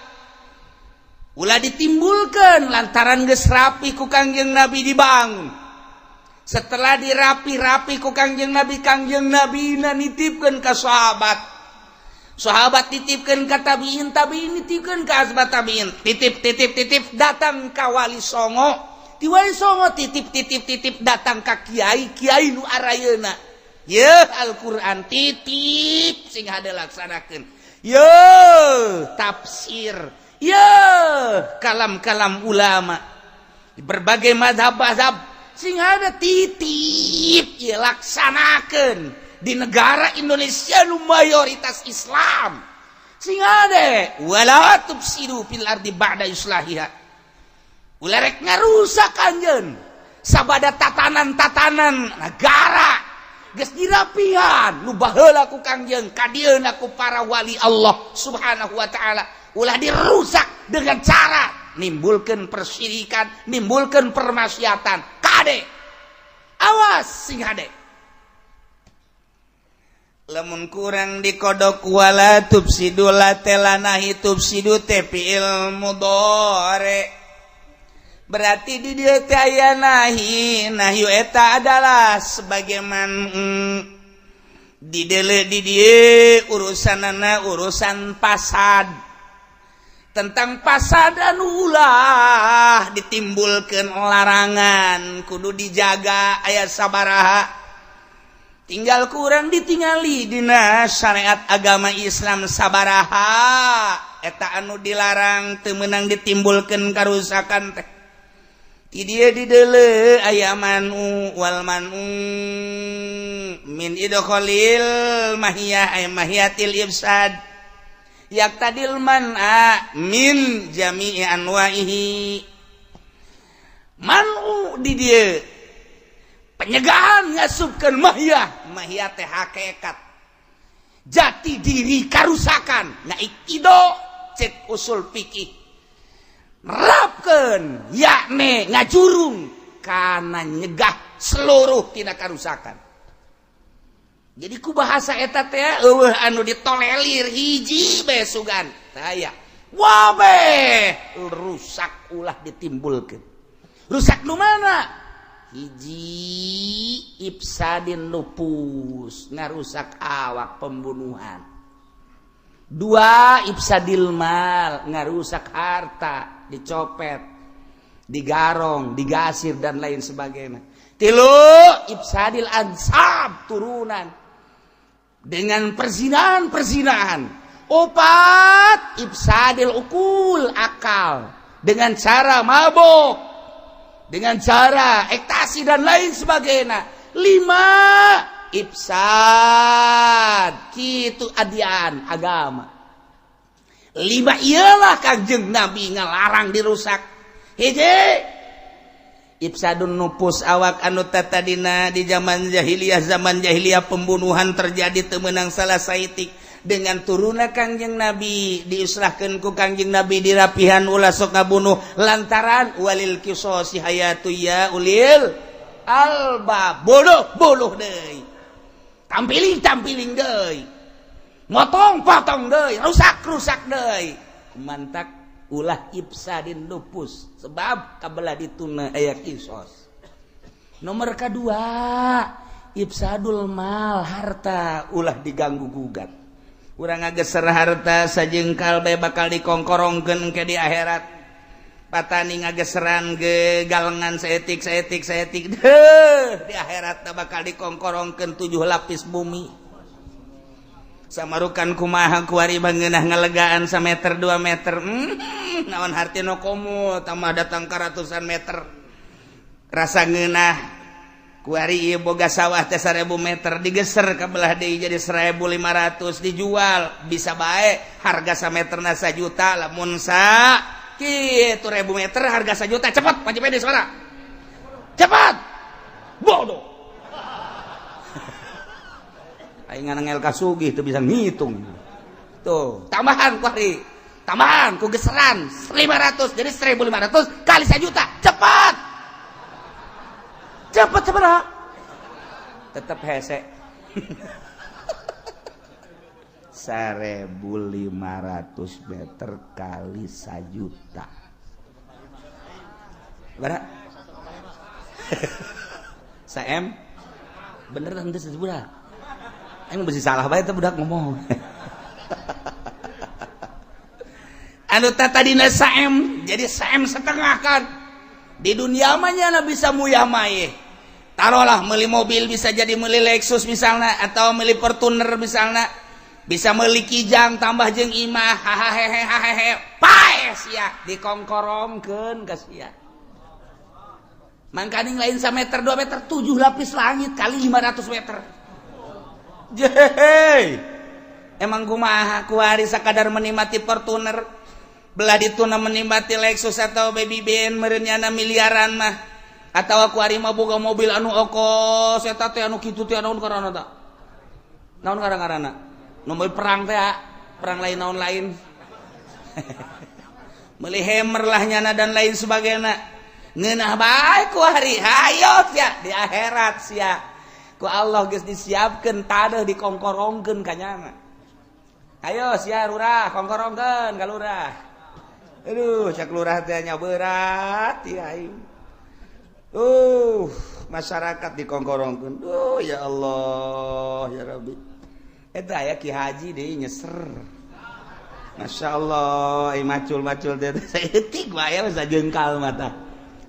B: ulah ditimbulkan lantaran geus rapi ku Kangjeng Nabi dibangun. Setelah dirapi-rapi ku Kangjeng Nabi, Kangjeng Nabi nitipkeun ka sahabat, sahabat titipkeun ka tabiin, tabiin nitipkeun ka asba tabiin, titip titip titip datang ka Wali Songo, ti Wali Songo titip titip titip datang ka kiai, kiai nu arayeuna. Ye Al-Qur'an titip, sing hade laksanakeun. Ye tafsir, ye kalam-kalam ulama berbagai mazhab-mazhab, sing ada titip ye laksanakeun di negara Indonesia nu mayoritas Islam. Sing hade wala tufsidu fil ardi ba'da islahiha, ulah rek ngarusak anjeun sabada tatanan-tatanan negara geus dirapihan nu baheula ku Kangjeng, kadieuna ku para wali Allah Subhanahu wa taala. Ulah dirusak dengan cara nimbulkeun persyirikan, nimbulkeun permaksiatan. Kade, awas, sing hade. Lamun kurang dikodok wala tufsidu la telanahi, tufsidu teh fi'il mudhari, berarti di dieu teh aya nahi. Nahyu eta adalah sebagaimana di dele di dieu urusanana urusan pasad, tentang pasad anu ulah ditimbulkan larangan, kudu dijaga. Aya sabaraha, tinggal kurang ditingali dina syariat agama Islam sabaraha eta anu dilarang, teu meunang ditimbulkan karusakan teh. Di dieu didele aya man'u, wal man'u min idkhalil mahiyah ay mahiyatil ifsad yaqtadil man'a min jami'i anwa'ihi. Man'u di dieu penyegahan ngasupkeun mahiyah. Mahiyah teh hakikat jati diri karusakan. Nah, ido cek usul fikih nerapkeun, yakni ngajurung kana nyegah seluruh tina karusakan. Jadi ku bahasa eta teh eueuh anu ditolelir, hiji bae sugan taya wabe rusak ulah ditimbulkeun. Rusak nu mana? Hiji, ifsadin nufus, ngarusak awak, pembunuhan. Dua, ifsadil mal, ngarusak harta, dicopet, digarong, digasir, dan lain sebagainya. Tilu, ifsadil ansab, turunan, dengan perzinahan perzinahan. Opat, ifsadil uqul, akal, dengan cara mabok, dengan cara ekstasi, dan lain sebagainya. Lima, ifsad kitu adian agama. Lima iyalah Kangjeng Nabi ngalarang dirusak. Hiji, ifsadun nufus, awak, anu tatadina di zaman jahiliyah. Zaman jahiliyah pembunuhan terjadi, teu meunang salah saitik. Dengan turunna Kangjeng Nabi, diislahkeun ku Kangjeng Nabi, dirapihan, ulah sok ngabunuh lantaran walil qisasi hayatu ya ulil albab. Bunuh bunuh deui, tampiling tampiling deui, motong potong deui, rusak rusak deui. Mantak ulah ifsadin nufus, sebab kabelah dituna aya kisos. Nomor kedua, ifsadul mal, harta ulah diganggu gugat. Urang ngageser harta sajengkal bae bakal dikongkorongkeun ke di akhirat. Patani ngageseran ge galengan saetik saetik saetik deh, di akhirat bakal dikongkorongkeun tujuh lapis bumi. Samarukan kumaha kuari bangeunah ngalegaan sameter 2 meter, naon hartina komo tambah datang ke ratusan meter. Rasa ngeunah kuari ieu boga sawah teh 1000 meter, digeser ke belah deui jadi 1500, dijual bisa bae harga sameterna sajuta. Lamun sa kitu ribu meter harga sajuta, cepat wajib pede suara cepat. Bodoh, aing ngangel kasugih teu bisa ngitung. Tuh, tambahan kuari, tambahan ku geseran 500 jadi 1500 kali 1 juta, cepat.
A: Dapat sabaraha? Tetep hese. 1.500 meter kali 1 juta. Berapa? 1M? Bener henteu sebudak. Aing besi salah bae teh budak ngomong. Anu tadina 1M jadi 1,5 M kan. Di dunia mah nya bisa muyah maye. Taruhlah meuli mobil bisa jadi meuli Lexus misalnya atau meuli Fortuner misalnya. Bisa meuli Kijang tambah jeung imah hahaha pae sia dikongkorongkeun ka sia. Mangkaning lain 1 meter 2 meter 7 lapis langit kali 500 meter. Jehey. Emang kumaha kuari sakadar menikmati Fortuner belah dituna menikmati Lexus atau Baby Ben meureun miliaran mah atau kuari mah boga mobil anu okos eta teh anu kitu teh naon karana ta? Naon karana? Nomor perang teh perang lain naon lain. Meuli Hammer lah nyana dan lain sebagainya. Ngeunah bae ku hari hayo sia di akhirat sia. Ku Allah geus disiapkeun tadeuh dikongkorongkeun ka nyana. Ayo sia lurah kongkorongkeun ka lurah. Aduh cak lurah teh nya berat ieu aing. Masyarakat dikongkorongkeun. Duh ya Allah ya Rabbi. Eta aya Ki Haji deui nyeser. Masya Allah, macul-macul teh saeutik bae sajengkal mata.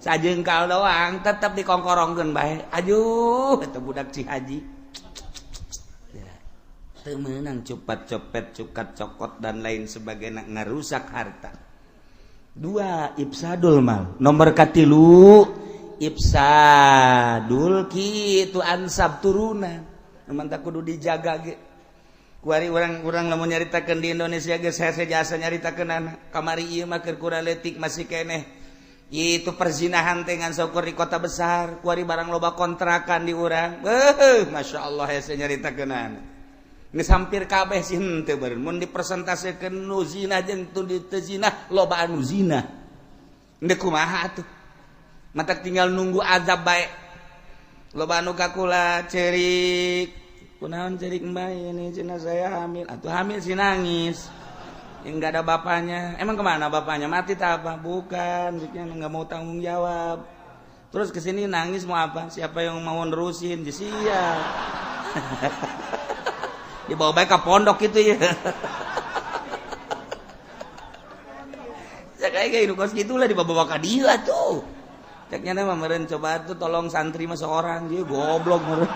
A: Sajengkal doang tetep dikongkorongkeun bae. Aduh, eta budak Ki Haji. Ya. Teu meunang cupat copet, cukat cokot dan lain sebagainya ngarusak harta. Dua, ifsadul mal. Nomor katilu, ifsadul kitu ansab turunan. Mantap kudu dijaga ge. Kuari urang-urang lamun nyaritakeun di Indonesia geus hese jasa nyaritakeun anak kamari ieu mah keur kurang leutik masih keneh. Itu perzinahan teh ngan saukur di kota besar, kuari barang loba kontrakan di urang. Beuh, masyaallah hese nyaritakeun anak. Geus hampir kabeh sih henteu beureun mun dipresentasekeun nu zina jeung teu zina loba anu zina. Endek kumaha atuh? Matak tinggal nunggu azab bae. Loba anu ka kula cerik. Kunaon cerik mbak ini cina saya hamil atau hamil sih nangis yang nggak ada bapaknya. Emang kemana bapaknya, mati tak apa? Bukan, maksudnya nggak mau tanggung jawab. Terus kesini nangis mau apa? Siapa yang mau nerusin? Sia dibawa baik ke pondok itu ya. Saya kayak hidup kos gitulah dibawa ke dia tuh. Ceknya mah meureun coba tuh tolong santri mah seorang dia goblok meureun.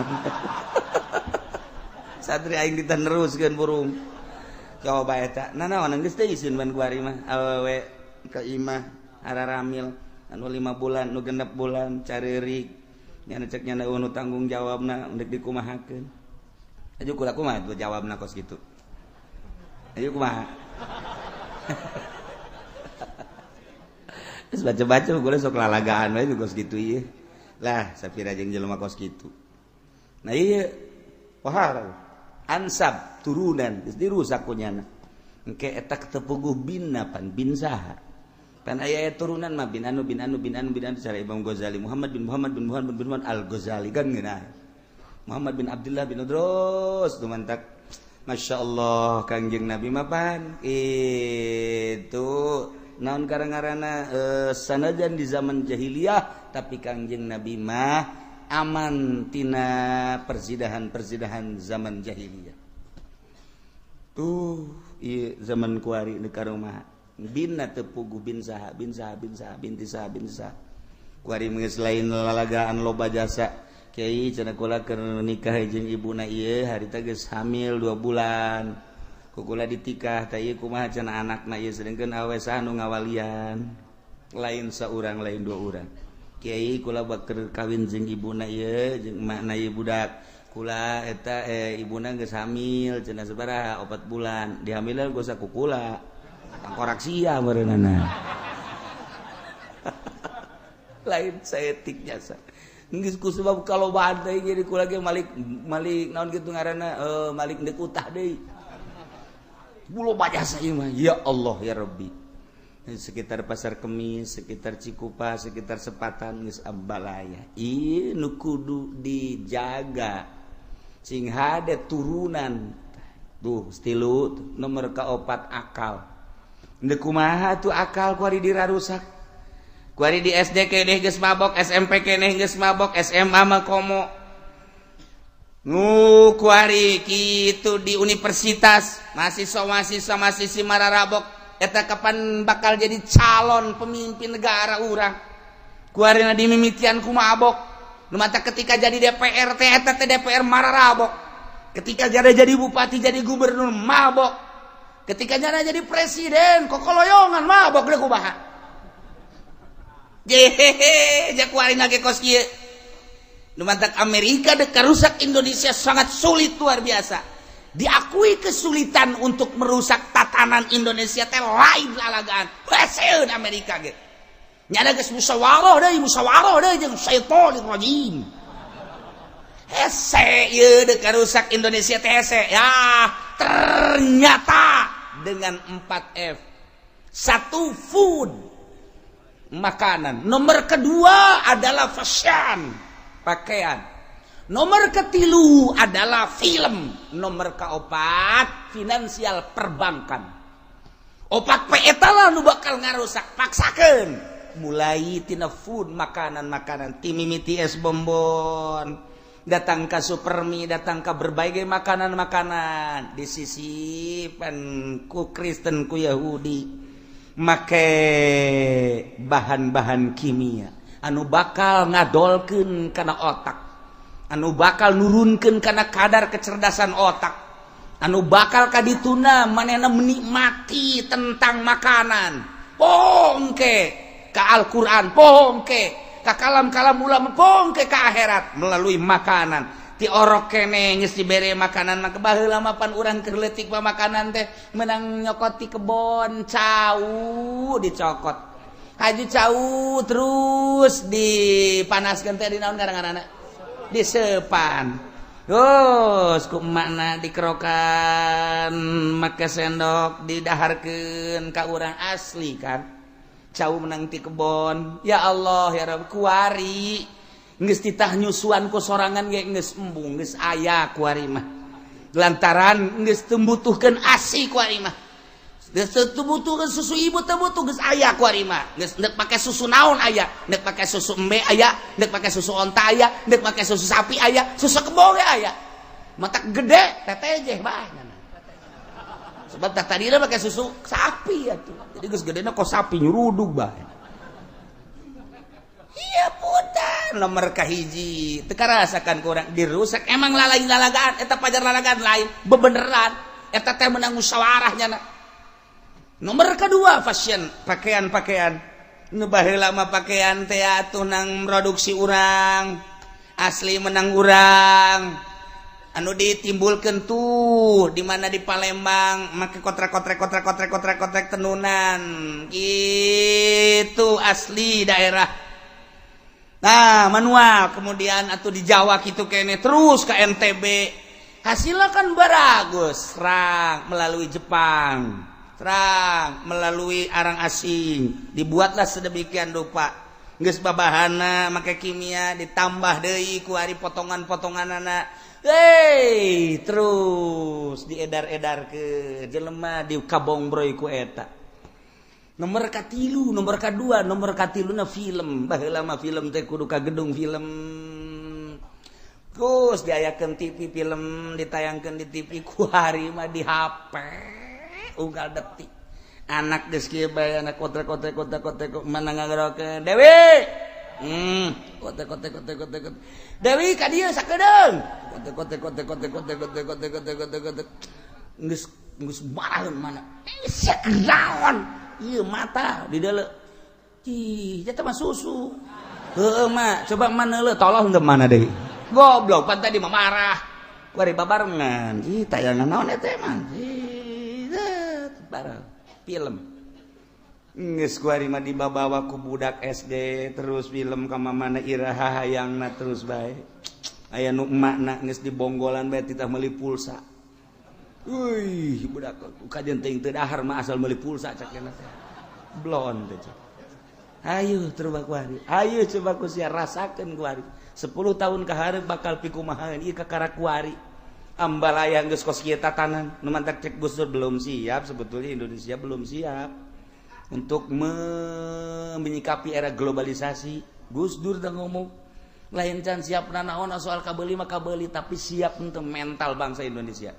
A: Santri aing diteneruskeun burung. Coba eta. Nah naon geus teh isin ban kuari mah awewe ka imah araramil anu 5 bulan nu 6 bulan careurik. Nya cek nya nu tanggung jawabna endek dikumahakeun. Ayo kula kumaha tuh jawabna kos kitu. Ayo kumaha. Terus baca-baca gua sok lalagaan we kos kitu ieu. Lah sapira jeung jelema kos kitu. Nah ieu wahar ansab turunan geus dirusak ku nyana. Engke eta tepuguh binna pan bin saha. Pan aya turunan mah bin anu bin anu bin anu bin anu cara Imam Ghazali Muhammad bin Muhammad bin Muhammad bin Muhammad Al-Ghazali kan ngeunah. Muhammad bin Abdullah bin Udrus dumantak Masya Allah Kangjeng Nabi mah pan itu naon karang-karana sanajan di zaman jahiliyah tapi Kangjeng Nabi mah aman tina perzidahan-perzidahan zaman jahiliyah. Tuh ieu zaman kuari di karomah binna teu puguh bin saha bin saha bin saha binti saha bin saha. Kuari geus lain lalagaan loba jasa. Kiai cenah kula keur nikah jeung ibuna ieu harita geus hamil 2 bulan. Ku kula ditikah teh ieu kumaha cenah anakna ieu sedengkeun awe saha nu ngawalian. Lain saurang lain 2 urang. Kiai kula bakeur kawin jeung ibuna ieu jeung emakna ieu budak. Kula eta ibuna geus hamil cenah sabaraha 4 bulan. Dihamilan geus ku kula. Tangkorak sia meureunana. Lain saeutik jasa. Geus ku sebab kalau badai jadi kula ge malik malik naon kitu ngaranna malik deuk utah deui. Bulo bajasa ieu mah ya Allah ya Rabbi.
B: Sekitar Pasar Kemis, sekitar Cikupa, sekitar Sepatan geus balaya. Ieu nu kudu dijaga sing hade turunan. Tuh, stilu. Nomor kaopat, akal. Ndek kumaha tuh akal kuari dirarusak? Kuari di SD keneh geus mabok, SMP keneh geus mabok, SMA mah komo. Nu kuari kitu di universitas, mahasiswa mahasiswa mahasiswi mararabok. Eta kapan bakal jadi calon pemimpin negara urang? Kuari di mimitian ku mabok. Nu mata ketika jadi DPR teh, eta teh DPR mararabok. Ketika jadi bupati, jadi gubernur, mabok. Ketika jadi presiden, kokoloyongan mabok. Deh, kumaha jehehe ja kuari ge kos kieu? Nu matak Amerika dek rusak Indonesia sangat sulit, luar biasa. Diakui kesulitan untuk merusak tatanan Indonesia teh lain lalagaan. Heseun Amerika ge nyana geus musyawarah deui, musyawarah deui jeung syaitonir rajim. Hese ieu dek rusak Indonesia teh, hese ya. Ternyata dengan 4F. Satu, food, makanan. Nomor kedua adalah fashion, pakaian. Nomor ketilu adalah film. Nomor keopat, finansial, perbankan. Opat P eta lah nu bakal ngarusak. Paksakan mulai tina food, makanan-makanan, timimiti es bonbon, datang ke supermi, datang ke berbagai makanan-makanan, disisipan ku Kristen, ku Yahudi, make bahan-bahan kimia anu bakal ngadolkeun kana otak, anu bakal nurunkan karena kadar kecerdasan otak, anu bakal kadituna manehna menikmati tentang makanan, pongke ke Al-Quran, pongke ke kalam-kalam ulama, pongke ke akhirat melalui makanan. Ti orok kene geus dibere makanan. Maka baheula mah pan urang keur leutik mah makanan teh menang nyokot ti kebon, cau dicokot, haji cau, terus dipanaskeun teh di naon ngaran-ngaranna, disepan. Terus ku emakna dikerokan make sendok, didaharkeun ka urang. Asli kan cau menang ti kebon. Ya Allah, ya Rabb. Kuari geus titah nyusuan ku sorangan ge geus embung, geus aya kuari mah, lantaran geus teu butuhkeun ASI. Kuari mah geus teu butuhkeun susu ibu, teu butuh, geus aya kuari mah. Geus ndek pake susu naon aya, ndek pake susu embe aya, ndek pake susu onta aya, ndek pake susu sapi aya, susu kebo ge aya. Mata gede tetejeh bah, sebab tak tadi pakai susu sapi atuh. Jadi geus gedena kok sapi nyurudug bah. Iya putar nomor kahiji teu karasakan kurang dirusak. Emang lalain lalagaan eta pajar lalagaan, lain bebeneran eta teh menang musyawarahnya. Na nomor kedua, fashion, pakaian-pakaian. Nu baheula mah pakaian teh atuh nang produksi urang asli, menang urang, anu ditimbulkan tuh di mana, di Palembang, make kotrek kotrek kotrek kotrek kotrek kotrek tenunan gitu asli daerah. Nah, manual kemudian atau di Jawa gitu kene, terus ke NTB, hasilnya kan baragus. Serang melalui Jepang, terang melalui arang asing, dibuatlah sedemikian rupa, geus babahana make kimia, ditambah deui ku ari potongan-potongan anak. Hei, terus diedar-edar ke jelema, di kabongbroy ku eta. Nomor katilu, nomor kedua, nomor katilu na film. Baheula mah film teh kudu ka gedung film, terus diayakeun TV, film ditayangkeun di TV. Ku hari mah di HP unggal detik. Anak geus kieu bae, anak kotrek kotrek kotrek kotrek, mana ngagerokeun Dewi, kotrek kotrek kotrek kotrek kotrek, Dewi ka dieu sakedeung, kotrek kotrek kotrek kotrek kotrek kotrek kotrek kotrek kotrek kotrek, geus geus marah mana sia kenaon ieu mata di dalam. Ih, eta mah susu. Heueuh mah, coba mana le tolong teu mana deui. Goblok, pan tadi mah marah. Kuari babarengan. Ih, tayangan naon eta mah? Ih, bareng film. Geus kuari mah dibabawa ku budak SD terus film ka mana, iraha hayangna terus bae. Aya nu emakna geus dibonggolan bae titah meuli pulsa. Wih, budak kajen teuing teu dahar mah asal meuli pulsa cak teh. Blon teh. Ayo coba kuari. Ayo coba ku sia rasakeun kuari. 10 tahun ka hareup bakal pikumahaeun ieu kakara kuari. Ambalaya geus kos kieu tatanan. Nu mantak cek Gus Dur belum siap, sebetulnya Indonesia belum siap untuk menyikapi era globalisasi. Gus Dur teh ngomong lain can siap nanaon soal kabeuli mah kabeuli, tapi siap untuk mental bangsa Indonesia.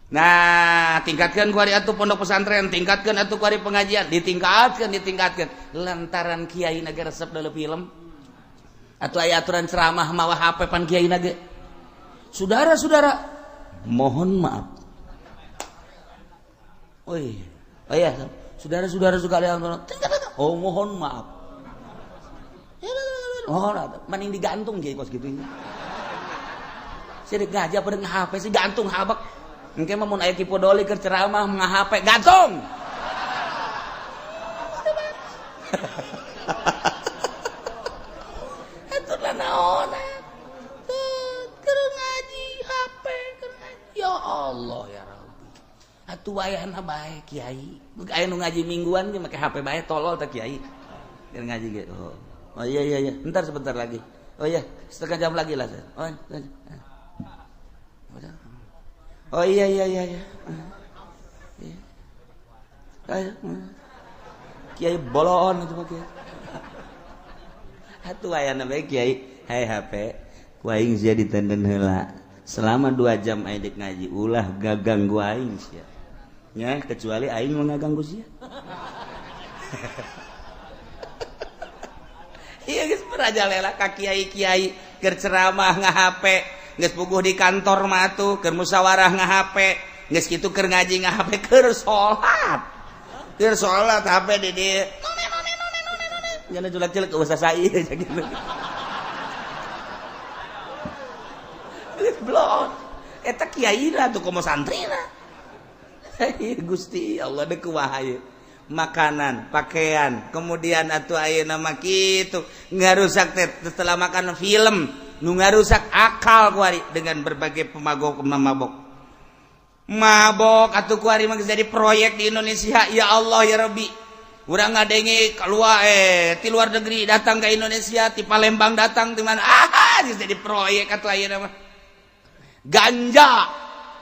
B: Nah, tingkatkan kuari atuh pondok pesantren, tingkatkan atuh kuari pengajian, ditingkatkan, ditingkatkan. Lantaran kiai naga resep dalam film atau aya aturan ceramah mawa HP pan kiai naga. Saudara-saudara, mohon maaf. Oh iya, oh iya, saudara-saudara sekalian, oh mohon maaf. Oh, mending digantung kiai kos gitu. Saya ngaji apa dengan HP sih gantung habak. Engke mah mun aya Ki Podoli keur ceramah nga-HP gantung. Atuh naon keur ngaji HP keur ngaji. Ya Allah ya Rabbi. Atuh wayahna bae kiai. Aya nu ngaji mingguan ge make HP bae tolol teh kiai. Keur ngaji ge. Oh. Oh iya iya iya, entar sebentar lagi. Oh iya, setengah jam lagi lah. Oh, oh iya iya iya iya. Iya. Kiai bolon itu mah kiai. Atuh aya bae kiai, hai HP, ku aing sia ditenden heula. Selama 2 jam aing dek ngaji ulah gaganggu aing sia. Nya kecuali aing mah ngaganggu sia. Iya geus merajalela ka kiai-kiai keur ceramah nga-HP, geus puguh di kantor mah atuh keur musyawarah nga-HP, geus kitu keur ngaji nga-HP, keur salat. Keur salat HP di dieu. None none none none none. Nya julak-julak eueuh sasai gitu. Geus blon. Eta kiaina tuh komo santrina. Gusti Allah deuk kumaha ieu. Makanan, pakaian, kemudian atuh ayeuna mah kitu ngarusak teh setelah makan film, nu ngarusak akal kuari dengan berbagai pemabok mabok. Mabok atuh kuari mah jadi proyek di Indonesia, ya Allah ya Rabbi. Urang ngadenge keluar ti luar negeri datang ke Indonesia, ti Palembang datang ti mana, ah jadi proyek atuh ayeuna mah. Ganja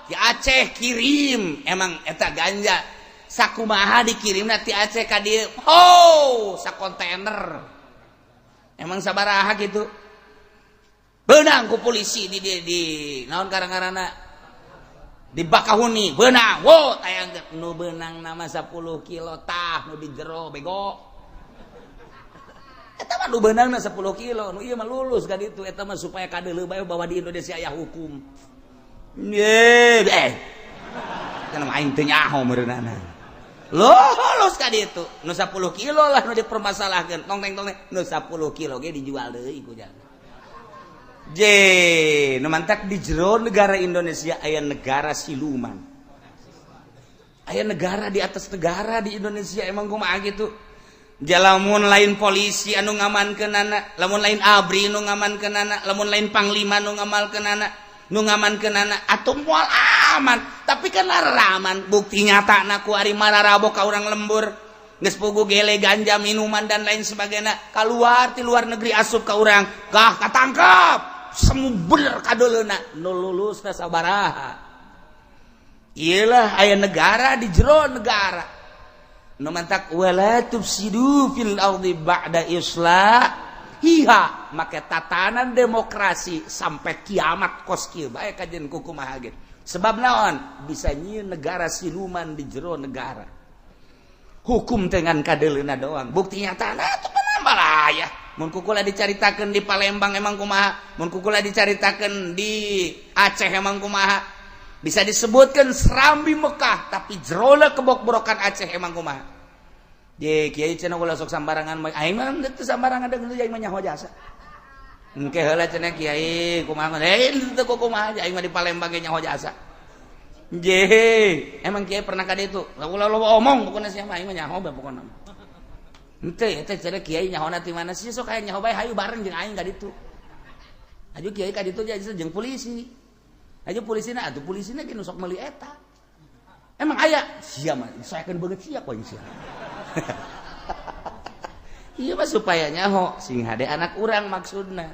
B: di Aceh kirim, emang eta ganja sakumaha dikirim ti Aceh ka dieu, oh sakontainer emang sabaraha gitu benang ku polisi di naon karang-karana di Bakahuni benang, wo tayang nu benang nama 10 kilo tah nu di jero bego eta mah nu benangna 10 kilo nu ieu mah lulus ka ditu eta mah supaya kadeuleu bae bahwa di Indonesia aya hukum. Ye kana aing teu nyaho meureunana. Lulus ka ditu nu 10 kilo lah nu dipermasalahkeun tong teng tong nu 10 kilo ge dijual deui ku jang. Je nu mantak di jero negara Indonesia aya negara siluman. Aya negara di atas negara di Indonesia emang kumaha kitu. Lamun lain polisi anu ngamankeunana, lamun lain ABRI nu ngamankeunana, lamun lain panglima nu ngamalkeunana, nu ngamankeunana atuh moal aman. Tapi kan aman bukti nyata na ku ari mararabok ka urang lembur geus pugu gele ganja minuman dan lain sebagainya keluar ti luar negeri asup ka urang gah katangkep semu bener kadoleuna nu lulus na sabaraha. Iyalah aya negara di jero negara nu mantak wala tufsidu fil ardi ba'da islahiha make tatanan demokrasi sampai kiamat kos kieu bae kajian kumaha ge. Sebab naon bisa nyieun negara siluman di jero negara. Hukum dengan kadeleuna doang. Bukti nyata nah itu penambalaya. Mun kukula dicaritakeun di Palembang emang kumaha, mun kukula dicaritakeun di Aceh emang kumaha. Bisa disebutkan Serambi Mekah tapi jerona kebok-borokan Aceh emang kumaha. Ye kiai cenah ulah sok sambarangan aing mah teu sambarangan deung aing mah nyaho jasa. Engke heula cenah kiai kumaha teu kumaha aing mah di Palembang ge nyaho jasa. Je, emang kiai pernah ka ditu? Ulah loba omong pokona sia mah aing mah nyaho bae pokona. Henteu eta cenah kiai nyahona ti mana sih sok aya nyaho bae hayu bareng jeung aing ka ditu. Aju kiai ka ditu jeung polisi. Aju polisina atuh polisina ge nu sok meuli eta. Emang aya sia mah saekeun beungeut sia ku aing sia.
A: Ieu mah supaya nyaho sing hade anak urang maksudna.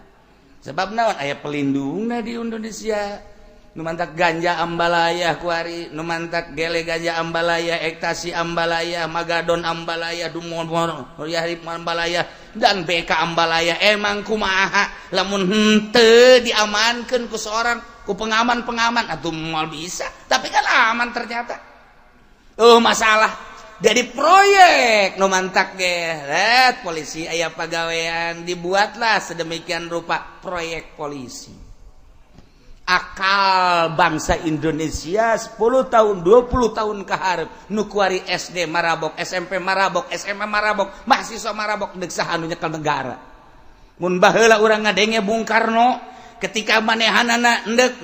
A: Sebab naon aya pelindungna di Indonesia. Nu mantak ganja ambalaya kuari, nu mantak gele ganja ambalaya, ektasi ambalaya, magadon ambalaya, dumon yahib ambalaya dan BK ambalaya. Emang kumaha lamun henteu diamankeun ku seorang ku pengaman-pengaman atuh moal bisa, tapi kan aman ternyata. Oh masalah jadi proyek nu mantak ge polisi aya pagawean dibuatlah sedemikian rupa proyek polisi. Akal bangsa Indonesia 10 tahun 20 tahun ke hareup nu kuari SD marabok, SMP marabok, SMA marabok, mahasiswa marabok deuk saha nu nyekel negara. Mun baheula urang ngadenge Bung Karno ketika manehanana endek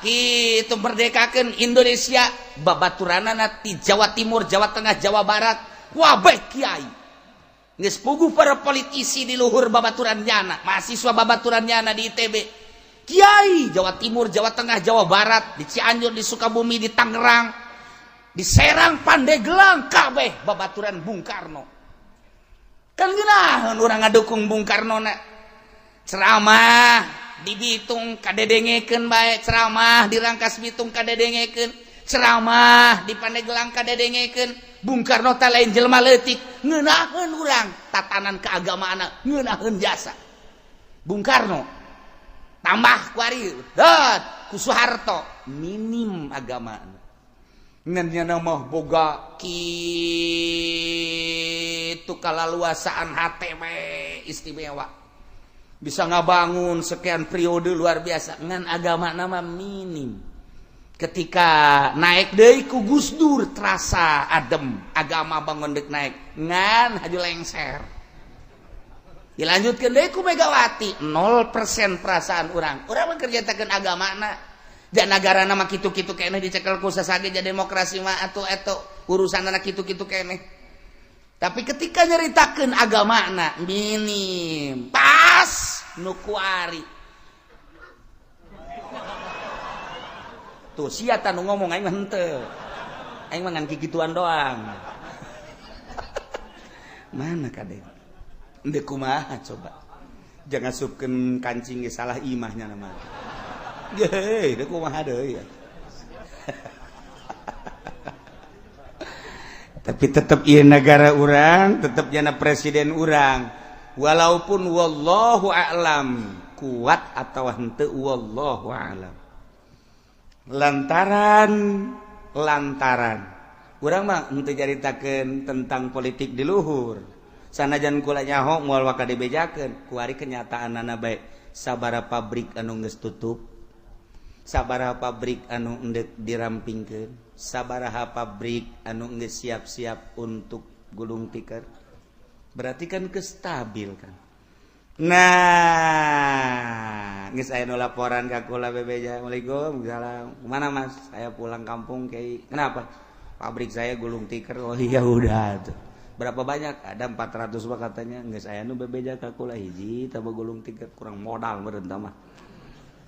A: kitu merdekakeun Indonesia babaturanana ti Jawa Timur, Jawa Tengah, Jawa Barat, wabeh kiai. Geus puguh para politisi di luhur babaturan nyana, mahasiswa babaturan nyana di ITB. Kiai Jawa Timur, Jawa Tengah, Jawa Barat, di Cianjur, di Sukabumi, di Tangerang, di Serang, Pandeglang, kabeh babaturan Bung Karno. Kan geunaheun urang ngadukung Bung Karno na. Ceramah di Bitung kadedengekeun bae, ceramah di Rangkas Bitung kadedengekeun, ceramah di Pandeglang kadedengekeun. Bung Karno teh lain jelema leutik, ngeunaheun urang tatanan keagamaan, ngeunaheun jasa. Bung Karno tambah kuari dat ku Soeharto minim agama ngan nya mah boga kitu kalaluasaan HTW istimewa bisa ngabangun sekian periode luar biasa ngan agama nama minim. Ketika naik deui ku Gus Dur terasa adem agama bangun deuk naik ngan haju lengser. Dilanjutkan deui ku Megawati 0% perasaan urang. Urang mah kerjatakeun agamana. Dan nagarana mah kitu-kitu keneh dicekel ku sasage jadi demokrasi mah atuh eta urusanna kitu-kitu keneh. Tapi ketika nyeritakeun agamana minim pas nu kuari. Tuh sia tah nu ngomong aing mah henteu. Aing mah ngan kikituan doang. Mana kadek? Ndek kumaha coba. Jangan asupkeun kancing ge salah imahnya nama. Geuh, deuk kumaha deui. Tapi tetep ieu negara urang, tetep jana presiden urang. Walaupun wallahu a'lam kuat atau henteu wallahu a'lam. Lantaran urang mah henteu caritakeun tentang politik di luhur. Sanajan kula nyaho moal waka dibejakeun, kuari kenyataanana bae. Sabaraha pabrik anu geus tutup, sabaraha pabrik anu endek dirampingkeun, sabaraha pabrik anu geus siap-siap untuk gulung tikar. Berarti kan kestabil kan. Nah, geus aya nu laporan ka kula bebeja, "Assalamualaikum, salam. Kemana Mas? Saya pulang kampung kiai." "Kenapa?" "Pabrik saya gulung tikar." "Oh iya udah tuh." "Berapa banyak?" "Ada 400 mah katanya." "Geus aya nu bebeja ka kula hiji tah gulung tikar kurang modal meureun tah mah."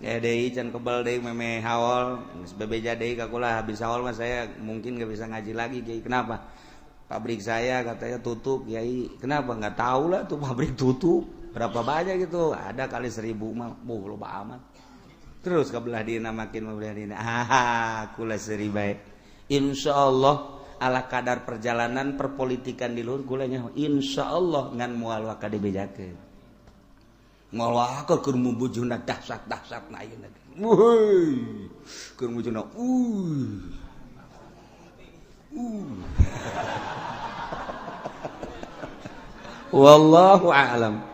A: Ya deui can kebel deui meme haol, geus bebeja deui ka kula habis haol mah saya mungkin gak bisa ngaji lagi kiai. "Kenapa?" "Pabrik saya katanya tutup kiai." "Kenapa?" "Nggak tahu lah tuh pabrik tutup. Berapa banyak gitu?" "Ada kali 1000 mah." "Buh loba amat." Terus ke belah dina makin belah dina. Ah, kula seuri bae. Insyaallah ala kadar perjalanan perpolitikan di luhur kula nya insyaallah ngan moal waka dibejakeun. Moal waka keur mubujuna dahsyat-dahsyatna ayeuna. Wuih. Keur mubujuna Wallahu a'lam.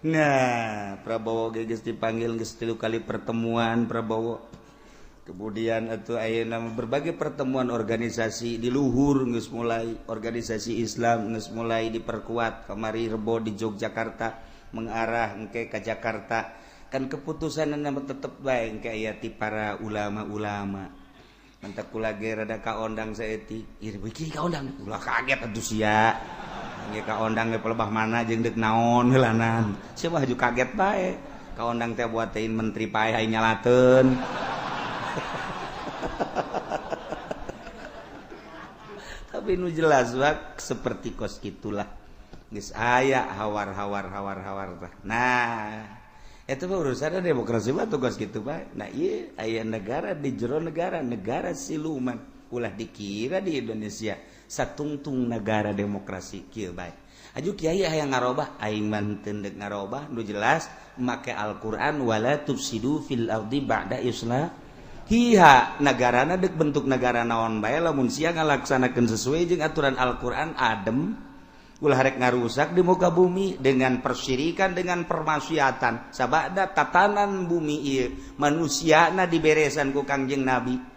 A: Nah, Prabowo ge geus dipanggil geus 3 kali pertemuan Prabowo. Kemudian atuh ayeuna berbagai pertemuan organisasi di luhur geus mulai, organisasi Islam geus mulai diperkuat. Kamari Rebo di Yogyakarta mengarah engke ka Jakarta. Kan keputusanna tetep bae engke aya ti para ulama-ulama. Mentak kula ge rada kaondang saeutik. Ieu beuki kaondang. Ulah kaget atuh sia. Engke kaondang ge pelebah mana jeung deuk naon heulanan. Sia mah haju kaget bae. Kaondang teh buatein menteri pae aing nyalateun. Tapi nu jelas wak seperti kos itulah.
B: Geus aya hawar hawar hawar hawar tah. Nah, itu mah urusan demokrasi mah tugas gitu bae. Nah, ieu aya negara di jero negara, negara siluman. Ulah dikira di Indonesia satungtung negara demokrasi kieu bae. Aju kiai hayang ngarobah, aing mah teu deuk ngarobah, nu jelas make Al-Qur'an wala tufsidu fil ardi ba'da islahiha. Negarana deuk bentuk negara naon bae, lamun sia ngalaksanakeun sesuai jeung aturan Al-Qur'an adem, ulah rek ngarusak di muka bumi dengan persyirikan, dengan permaksiatan. Sabada tatanan bumi ieu manusiana diberesan ku Kangjeng Nabi.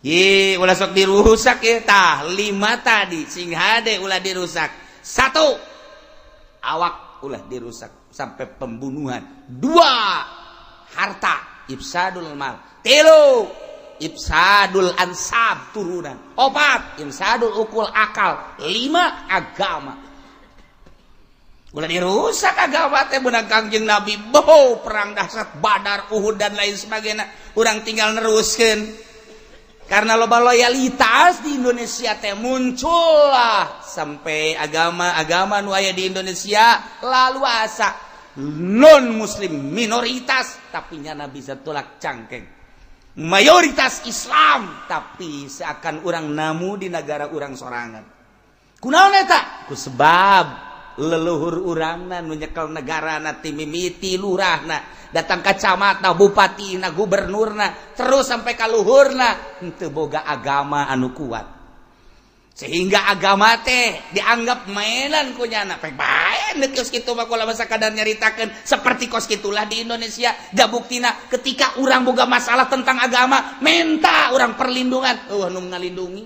B: Ye, ulah sok dirusak ya. Tah, lima tadi sing hade ulah dirusak. Satu, awak ulah dirusak sampai pembunuhan. Dua, harta, ifsadul mal. Tilu, ifsadul ansab, turunan. Opat, ifsadul uqul, akal. Lima, agama. Ulah dirusak agama teh beunang Kangjeng Nabi. Boho perang dahsyat Badar, Uhud dan lain sebagainya. Urang tinggal neruskeun. Karena loba loyalitas di Indonesia teh muncullah sampai agama-agama nu aya di Indonesia lalu asa non muslim minoritas tapi nyana bisa tolak cangkeng mayoritas Islam, tapi seakan orang namu di negara orang sorangan. Kunaon eta? Ku sebab leluhur urangna nu nyekel negarana ti mimiti lurahna datang ka camatna, bupatina, gubernurna, terus sampai ka luhurna henteu boga agama anu kuat, sehingga agama teh dianggap mainan ku nyana. Pek bae geus kitu mah kula sakadar nyaritakeun seperti kos kitulah di Indonesia. Da buktina ketika urang boga masalah tentang agama, minta urang perlindungan, euweuh nu ngalindungi.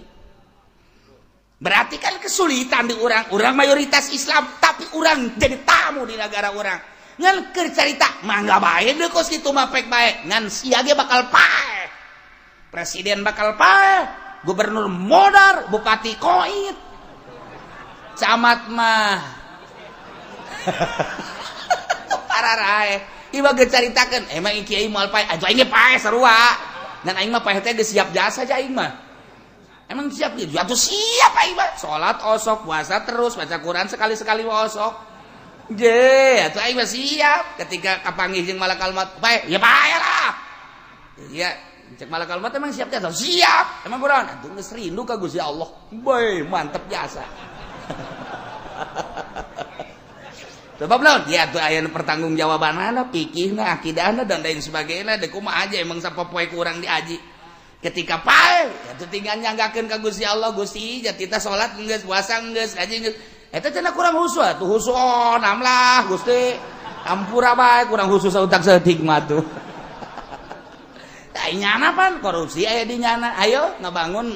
B: Berarti kan kesulitan di urang, urang mayoritas Islam tapi urang jadi tamu di negara urang. Ngan keur carita mangga bae deui kos kitu mah, pek bae, ngan sia ge bakal paeh. Presiden bakal paeh, gubernur modar, bupati koit, camat mah pararae. Ieu geus caritakeun, emang kiai moal paeh? Atuh aing ge paeh sarua. Ngan aing mah paeh teh geus siap jasa aja aing mah. Emang siap gitu? Atuh siap aing mah. Salat osok, puasa terus, baca Quran sekali-sekali osok. Je, atuh aing mah siap. Ketika kapanggih jeung malakal maut, paeh, ya paeh lah. Ya, cek malakal maut emang siap jasa? Siap. Emang kurang? Atuh geus rindu ka Gusti Allah. Bae, mantep jasa. Sebab naon? Ya atuh aya nu pertanggungjawabanana, fikihna, akidahna dan lain sebagainya. Deuk kumaha aja emang sapopoe kurang diaji. Ketika paeh, atuh tinggal nyanggakeun ka Gusti Allah, Gusti, jati teh salat geus, puasa geus, ngaji geus. Eta cenah kurang khusyuk atuh khusyuk namlah Gusti. Ampura bae kurang khusyuk sautak saeutik mah tuh. Ai nyana pan korupsi aya di nyana. Ayo ngabangun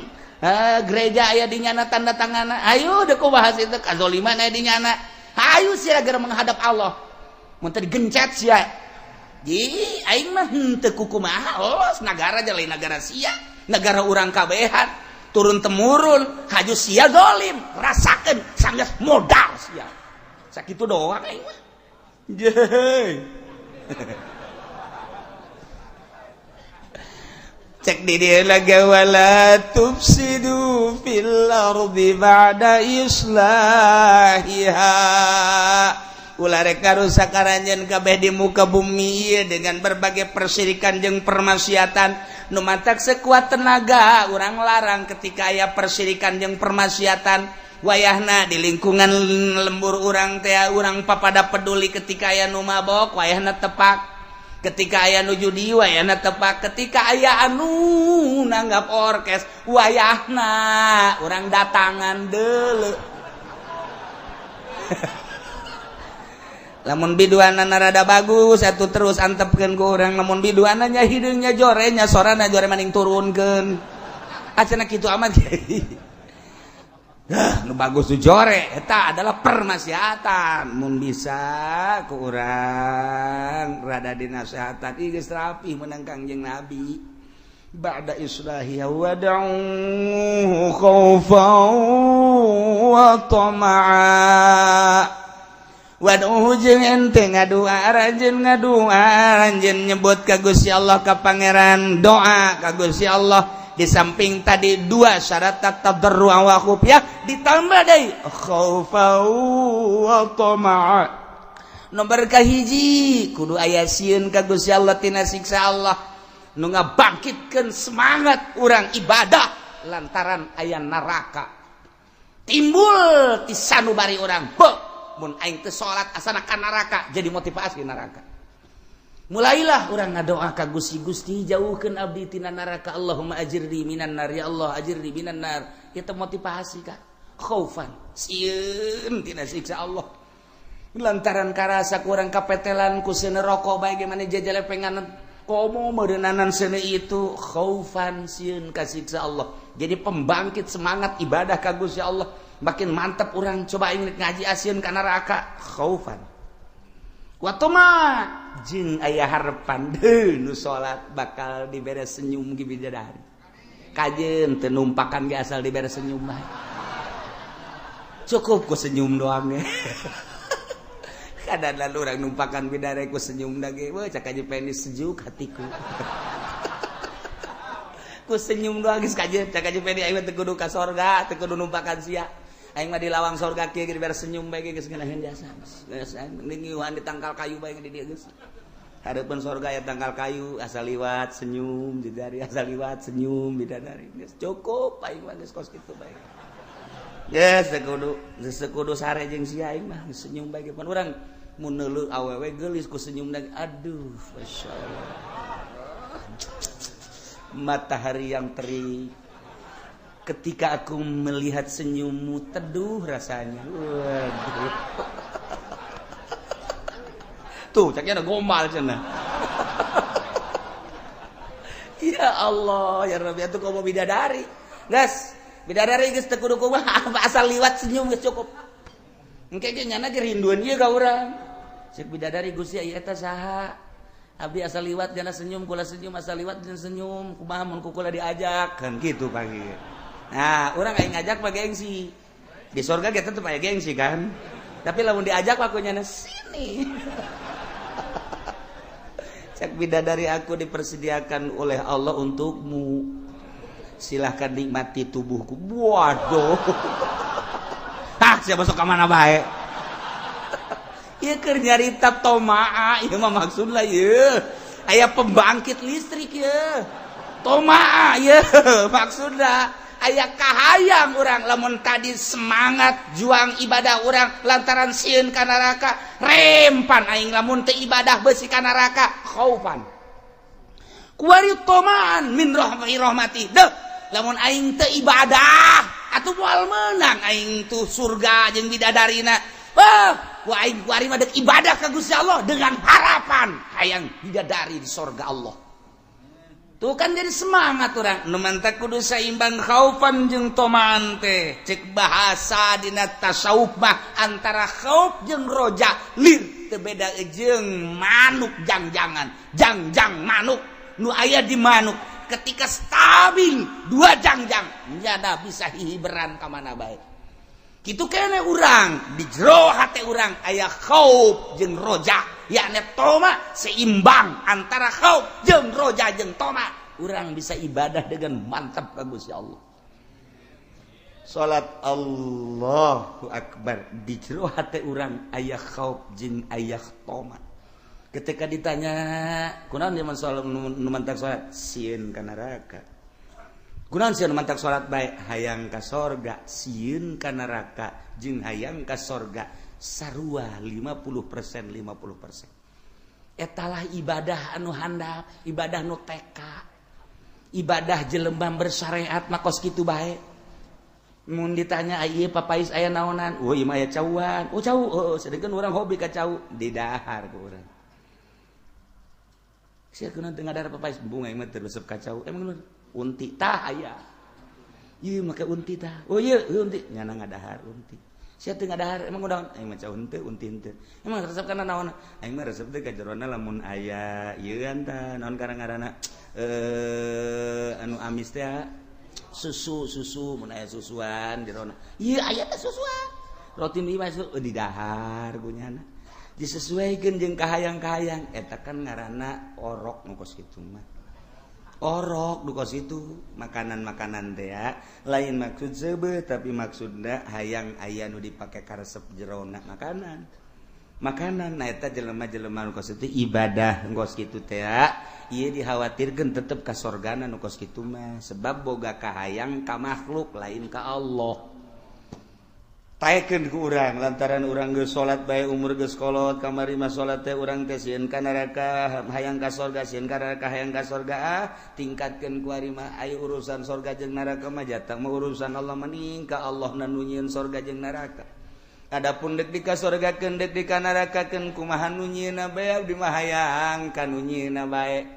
B: gereja aya di nyana tanda tanganna. Ayo deuk bahas itu kazoliman aya di nyana. Ayo sia gara menghadap Allah. Mun teu digencet sia. Ji aing mah henteu kukumaha, los nagara lain nagara sia, negara urang kabehan. Turun temurun haju sia zalim, rasakeun sanggeus modal sia. Sakitu doang aing mah. Jeh. Cek di dia lagi wala tufsidu fil ardi ba'da islahiha. Ulah rek ngarusak aranjeun kabeh di muka bumi ieu dengan berbagai persirikan jeung permaksiatan. Nu matak sekuat tenaga urang larang ketika aya persirikan jeung permaksiatan. Wayahna di lingkungan lembur urang teh urang papada peduli ketika aya nu mabok wayahna tepak, ketika aya nu judi wayahna tepak, ketika aya anu nanggap orkes wayahna urang datangan deuleu. Lamun biduanana rada bagus atuh terus antepkeun ku urang, lamun biduanana hideungnya jorenya sorana jore maning turunkeun. Acenah kitu amat. Dah, nu bagus tuh jore eta adalah permaksiatan. Mun bisa ku urang rada dinasehatan ieu geus rapi meunang Kangjeng Nabi. Ba'da islahiha wad'uhu khaufan wa tama'a. Waduh jeung ente ngadua aranjeun ngadua aranjeun nyebut ka Gusti Allah ka Pangeran, doa ka Gusti Allah.
A: Di samping tadi dua syarat tadarru wa khufyah, ditambah deui khaufa wa tama'a. Nomor kahiji kudu aya sieun ka Gusti Allah tina siksa Allah nu ngabangkitkeun semangat urang ibadah lantaran aya neraka. Timbul ti sanubari urang, beuh, mun aing teu salat asana ka neraka, jadi motivasi neraka. Mulailah urang ngadoa ka Gusti, Gusti jauhkeun abdi tina neraka, Allahumma ajirni minan nar, ya Allah ajirni minan nar. Itu motivasi ka khaufan, sieun tina siksa Allah lantaran karasa kurang kapetelan ku seuneu rokok bae gimana jajalepengan komo meureunnanan seuneu itu. Khaufan, sieun ka siksa Allah, jadi pembangkit semangat ibadah ka Gusti Allah. Makin mantap urang coba ingin ngaji asieun ka neraka, khaufan wa tama jeung aya harapan deuh nu salat bakal dibere senyum gi bidadari. Kajeun teu numpakan ge asal dibere senyum bae cukup ku senyum doang ge. Kadang lalu urang numpakan bidadari ku senyum da ge, wah, cak aja penis sejuk hatiku ku senyum doang geus. Kajeun cak aja penis, aing mah teu kudu ka sorga, teu kudu numpakan sia, aing mah di lawang sorga kieu ge dibere senyum bae ge geus ngeunaheun jasa. Geus ngiuhan di tangkal kayu bae di dieu geus. Hareupeun sorga aya tangkal kayu, asal liwat senyum bidadari, asal liwat senyum bidadari, geus cukup aing mah, geus kos kitu bae. Geus teu kudu, geus teu kudu sare jeung sia, aing mah geus senyum bae ge. Pan urang mun neuleuh awewe geulis ku senyum da, aduh, masyaallah, matahari yang terik ketika aku melihat senyummu, teduh rasanya. Waduh, tuh caknya ada gombal cenah. Ya Allah ya Rabbi, atuh komo bidadari geus, bidadari geus teu kudu kumaha, asal liwat senyum geus cukup. Engke ge nyana ge rinduan ieu ka urang. Cek bidadari, Gusti, ieu eta saha? Abdi asal liwat jana senyum, kula senyum, asal liwat jana senyum, kumaha mun ku kula diajak? Kan gitu pagi. Nah, urang aing ngajak mah gengsi. Di sorga ge tetep aya gengsi kan. Tapi lamun diajak mah ku nyana sini. Cek bidadari, aku dipersediakan oleh Allah untukmu. Silahkan nikmati tubuhku. Waduh. Hah, siapa masuk ke mana bae? Ieu keur nyarita tomaa, ieu mah maksudna ieu. Aya pembangkit listrik ieu. Tomaa ieu maksudna aya kahayang urang. Lamun tadi semangat juang ibadah urang lantaran sieun ka neraka, rempan aing lamun teu ibadah beusi ka neraka, khaufan. Kuari tomaan min rahmati rahmati. Deuh, lamun aing teu ibadah atuh moal meunang aing tuh surga jeung bidadarina. Wah, ku aing kuari mah deuk ibadah ka Gusti Allah dengan harapan hayang bidadari di sorga Allah. Tuh kan jadi semangat urang. Nu mantak kudu saimbang khaufan jeung tomaan teh. Cek bahasa dina tasawuf mah antara khauf jeung roja lir teu beda jeung manuk jangjangan. Jangjang manuk nu aya di manuk ketika stabil dua jangjang nyada bisa hihiberan ka mana bae. Kitu kene urang di jero hate urang aya khauf jeung roja, yakni toma, seimbang antara khauf jeung roja jeung toma, urang bisa ibadah dengan mantap ka Gusti Allah. Salat Allahu Akbar, di jero hate urang aya khauf jeung aya toma. Ketika ditanya kunaon zaman salat, nu mantak salat sieun ka neraka, kunaon sieun mantak salat bae, hayang ka sorga. Sieun ka neraka jeung hayang ka sorga sarua 50% 50%. Etalah ibadah anu handap, ibadah nu TK, ibadah jelema bersyariat mah kos kitu bae. Mun ditanya, ieu papais aya naonan? Oh, ieu mah aya cauan. Oh, cau. Oh, sedengkeun urang hobi ka cau, didahar ku urang. Sia kunaon teu ngadahar papais? Bunga aing mah teu resep ka cau. Emang unti tah aya. Ieu make unti tah. Oh ieu unti, nyana ngadahar unti. Sia teu ngadahar, emang udah aing mah cau henteu, unti henteu. Emang resep kana naon? Aing mah resep teh ka jerona lamun aya ieu tah, naon karang-ngaranna, anu amis teh, susu, susu, mun aya susuan jerona. Ieu aya teh susuan. Roti nu masuk didahar ku nyana. Disesuaikan jeung kahayang-kahayang eta kan ngaranna orok nu kos kitu mah.
B: Orok du kos itu makanan-makanan teh ya. Lain maksud seubeuh tapi maksudna hayang aya nu dipake karesep jerona makanan. Makanan nah eta jelema-jelema nu kos itu ibadah kos kitu teh ya. Ieu dikhawatirkeun tetep ka sorgana nu kos kitu mah sebab boga kahayang ka makhluk lain ka Allah. Taekeun ku urang lantaran urang geus salat bae umur geus kolot kamari mah salat teh urang teh sieun ka neraka hayang ka sorga sieun ka neraka hayang ka sorga ah tingkatkeun ku ari mah aya urusan sorga jeung neraka mah jatah mah urusan Allah mending ka Allah nu nyieun sorga jeung neraka. Adapun dek di ka sorgakeun dek di ka nerakakeun kumaha nu nyieunna bae abdi mah hayang ka nu nyieunna bae.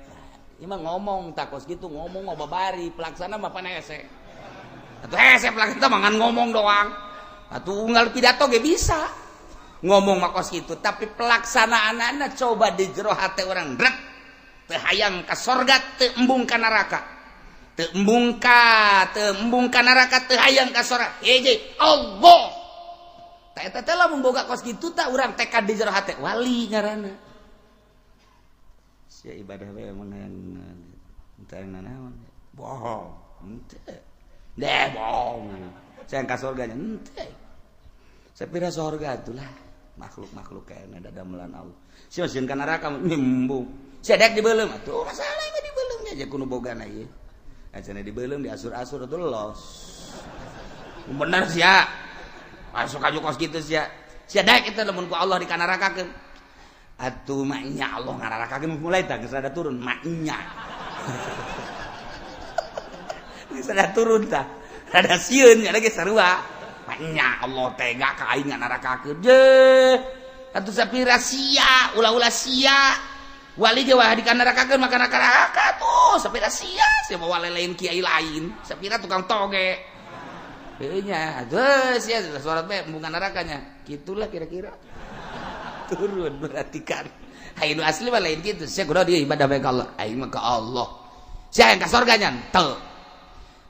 A: Ieu mah ngomong takos kitu ngomong mah babari pelaksana mah pan hese. Atuh hese pelaksana mah ngan ngomong doang. Atuh unggal pidato ge bisa ngomong mah kos kitu tapi pelaksanaanana coba di jero hate urang rek teu hayang ka sorga teu embung ka neraka teu embung ka neraka teu hayang ka sorga hiji Allah tah eta teh lamun boga kos kitu tah urang tekad di jero hate wali ngaranna
B: sia ibadah we mun hayang teu nanaon bohong henteu deh bohong saya ka sorga nya henteu saya pira sorga itulah makhluk-makhluk kayaknya dadamelan Allah sia sieun ka neraka nyembung sia dek dibeuleum atuh masalah mah dibeuleum aja kudu bogana ieu acan dibeuleum diasur-asur atuh los
A: bener sia masuk aju kos kitu sia sia dek eta lamun ku Allah dikanarakakeun
B: atuh maknya Allah ngararakakeun mulai tah geus rada turun maknya geus rada turun tah rada sieun nya lagi sarua maknya
A: Allah tega ka aing ngararakakeun je atuh sapira sia ulah-ulah sia wali ge wah dikanarakakeun maka neraka tuh sapira sia sia bawa lain kiai lain sapira tukang toge heuh nya atuh sia suara teh embungan nerakanya gitulah kira-kira
B: turun berarti kan
A: hayu asli mah lain kitu sia kudu dia ibadah bae ka Allah aing mah ka Allah sia yang ka sorga nya teu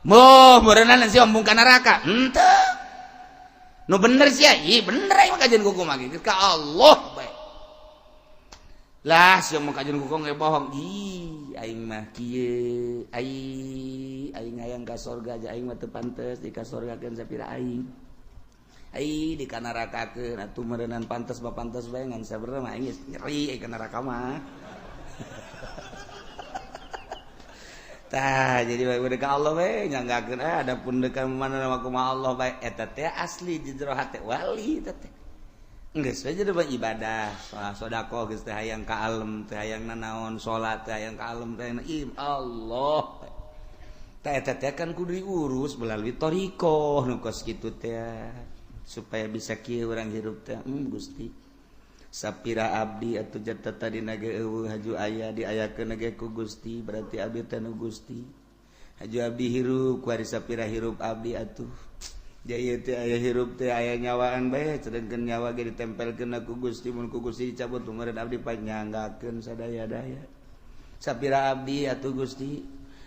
A: moh meureunana sia embung ka neraka henteu nu bener sia ih bener aing mah kajian kuku mah ka Allah bae lah sia mah kajian kuku ge bohong ih
B: aing mah kieu aing aing hayang ka sorga aja aing mah teu pantes di ka sorgakeun sapira aing ai di ka nerakakeun atuh meureunnan pantes mah pantes bae ngan sabenerna mah aing geus nyeri ka neraka mah. Tah jadi bae ka Allah we nyanggakeun adapun deuk mana mah kumaha Allah bae eta teh asli di jero hate wali eta teh geus we jadi ibadah sedekah geus teh hayang ka alem teh hayang nanaon salat teh hayang ka alem teh hayang Allah tah eta teh kan kudu diurus melalui thariqah nu kos kitu teh supaya bisa kieu urang hirup teh Gusti sapira abdi atuh jata tadi nage eueuh haju aya diayakeun nage ku Gusti berarti abdi teh nu Gusti haju abdi hirup ku ari sapira hirup abdi atuh ja ieu teh aya hirup teh aya nyawaan bae sedengkeun nyawa ge ditempelkeun ku Gusti mun ku Gusti dicabut meureun abdi panyanggakeun sadaya-daya sapira abdi atuh Gusti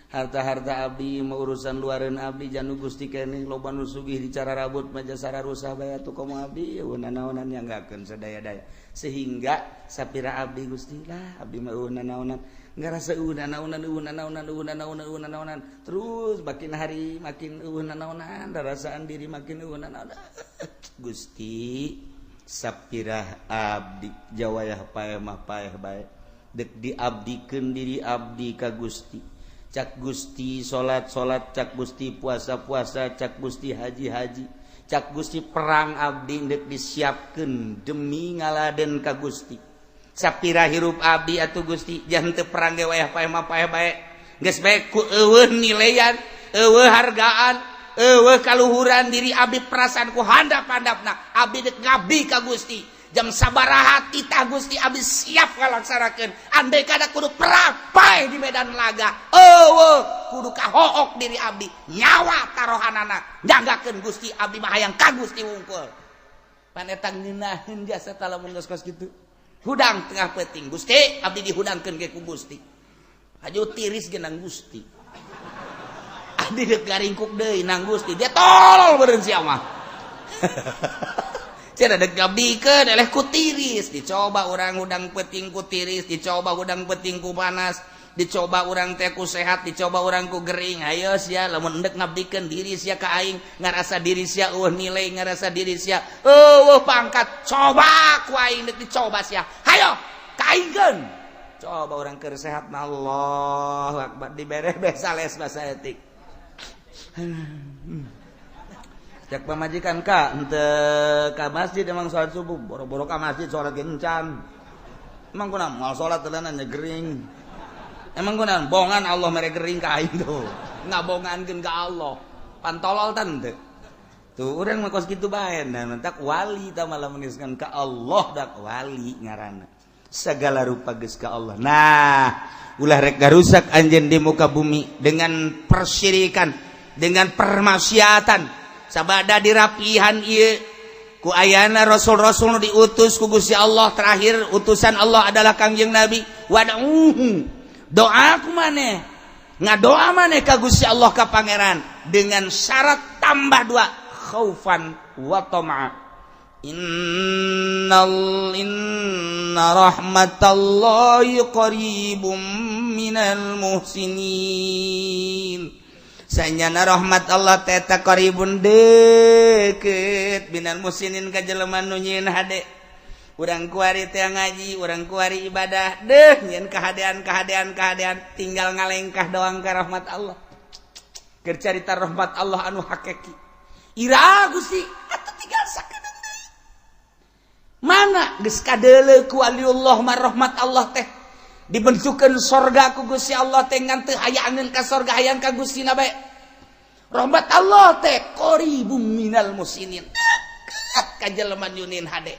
B: harta-harta abdi mau urusan luareun abdi janu Gusti keneh loba nu sugih dicara rabut mah jasara rusah bae atuh komo abdi eueuh nanaonan nyanggakeun sadaya-daya sehingga sapira abdi Gusti lah abdi mah eueuh nanaonan ngarasa eueuh nanaonan eueuh nanaonan eueuh nanaonan eueuh nanaonan terus makin hari makin eueuh nanaonan rarasaan diri makin eueuh nanaonan Gusti sapira abdi jawayah paeh mah paeh bae dek diabdikeun diri abdi ka Gusti cak Gusti salat-salat cak Gusti puasa-puasa cak Gusti haji-haji cak Gusti perang abdi dek disiapkeun demi ngaladen ka Gusti sapira hirup abdi atuh Gusti jangan teu perang ge wayah paeh mah paeh bae geus bae ku eueuh nilean eueuh hargaan eueuh kaluhuran diri abdi perasaan ku handap-handapna abdi dek ngabdi ka Gusti jam sabaraha titah Gusti abdi siap ngalaksanakeun andai kada kudu perang paeh di medan laga eueuh kudu kahook diri abdi nyawa tarohanana nyanggakeun Gusti abdi mah hayang ka Gusti wungkul pan eta ngeunaheun jasa lamun geus kos kitu hudang tengah peuting Gusti abdi dihudangkeun ge ku Gusti haju tiris ge nang Gusti abdi deuk garingkuk deui nang Gusti dia tolol beureun sia mah. Cenah dek ngabdikeun eleh ku tiris dicoba urang hudang peuting ku tiris dicoba hudang peuting ku panas Dicoba urang teh ku sehat, dicoba urang ku gering. Ayo sia, lamun endek ngabdikeun diri sia ka aing, ngarasa diri sia euweuh nilai, ngarasa diri sia euweuh pangkat, coba ku aing dek dicoba sia. Hayo ka aingkeun. Coba urang keur sehat mah, Allah akbar, dibere besales bahasa etik. Cek pamajikan ka henteu ka masjid, emang salat subuh boro-boro ka masjid, salat ge encan. Emang kunaon moal salat teuleunan gering? Emang kunaon bongan Allah mere gering ka aing tuh? Ngabongankeun ka Allah. Pantolol tante. Tuh urang mah kos kitu bae, nah mentak wali tah malah meniskan ka Allah, dak wali ngaranna. Segala rupa geus ka Allah. Nah, ulah rek garusak anjeun di muka bumi dengan persyirikan, dengan permaksiatan. Sabada dirapihan ieu ku ayana rasul-rasul nu diutus ku Gusti Allah, terakhir utusan Allah adalah Kangjeng Nabi. Wad'uhu, doa ku maneh, ngadoa maneh ka Gusti Allah, ka Pangeran, dengan syarat tambah dua, khaufan wa tama'a. Innal inna rahmatallahi qaribum minal muhsinin. Sanyana rahmat Allah teh qaribun, deket, minal muhsinin, ka jelema nu nyieun hade. Urang kuari teh ngaji, urang kuari ibadah deh, nyieun kahadean, kahadean, kahadean, tinggal ngalengkah doang ka rahmat Allah. Keur carita rahmat Allah anu hakiki ira Gusti atuh tinggal sakedeung deui. Mana geus kadeuleu ku waliullah mah rahmat Allah teh dibentukeun sorga ku Gusti Allah teh, ngan teu hayangeun ka sorga, hayang ka Gustina bae. Rahmat Allah teh qaribum minal muhsinin, deket ka jelema nyieun hade,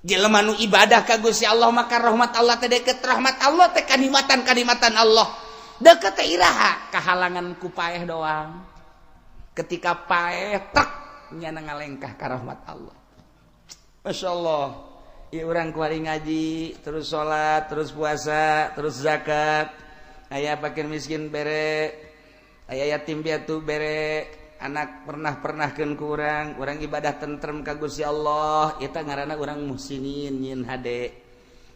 B: jelema nu ibadah ka Gusti Allah, maka rahmat Allah teh deket. Rahmat Allah teh kanikmatan, kanikmatan Allah deket teh iraha? Kahalangan ku paeh doang. Ketika paeh tek, nyana ngalengkah ka rahmat Allah. Masya Allah. Ya, urang kuari ngaji terus, salat terus, puasa terus, zakat, aya fakir miskin bere, aya yatim piatu bere, anak pernah pernahkeun ku urang, urang ibadah tentrem ka Gusti Allah, eta ngaranna urang muhsinin, nyieun hade.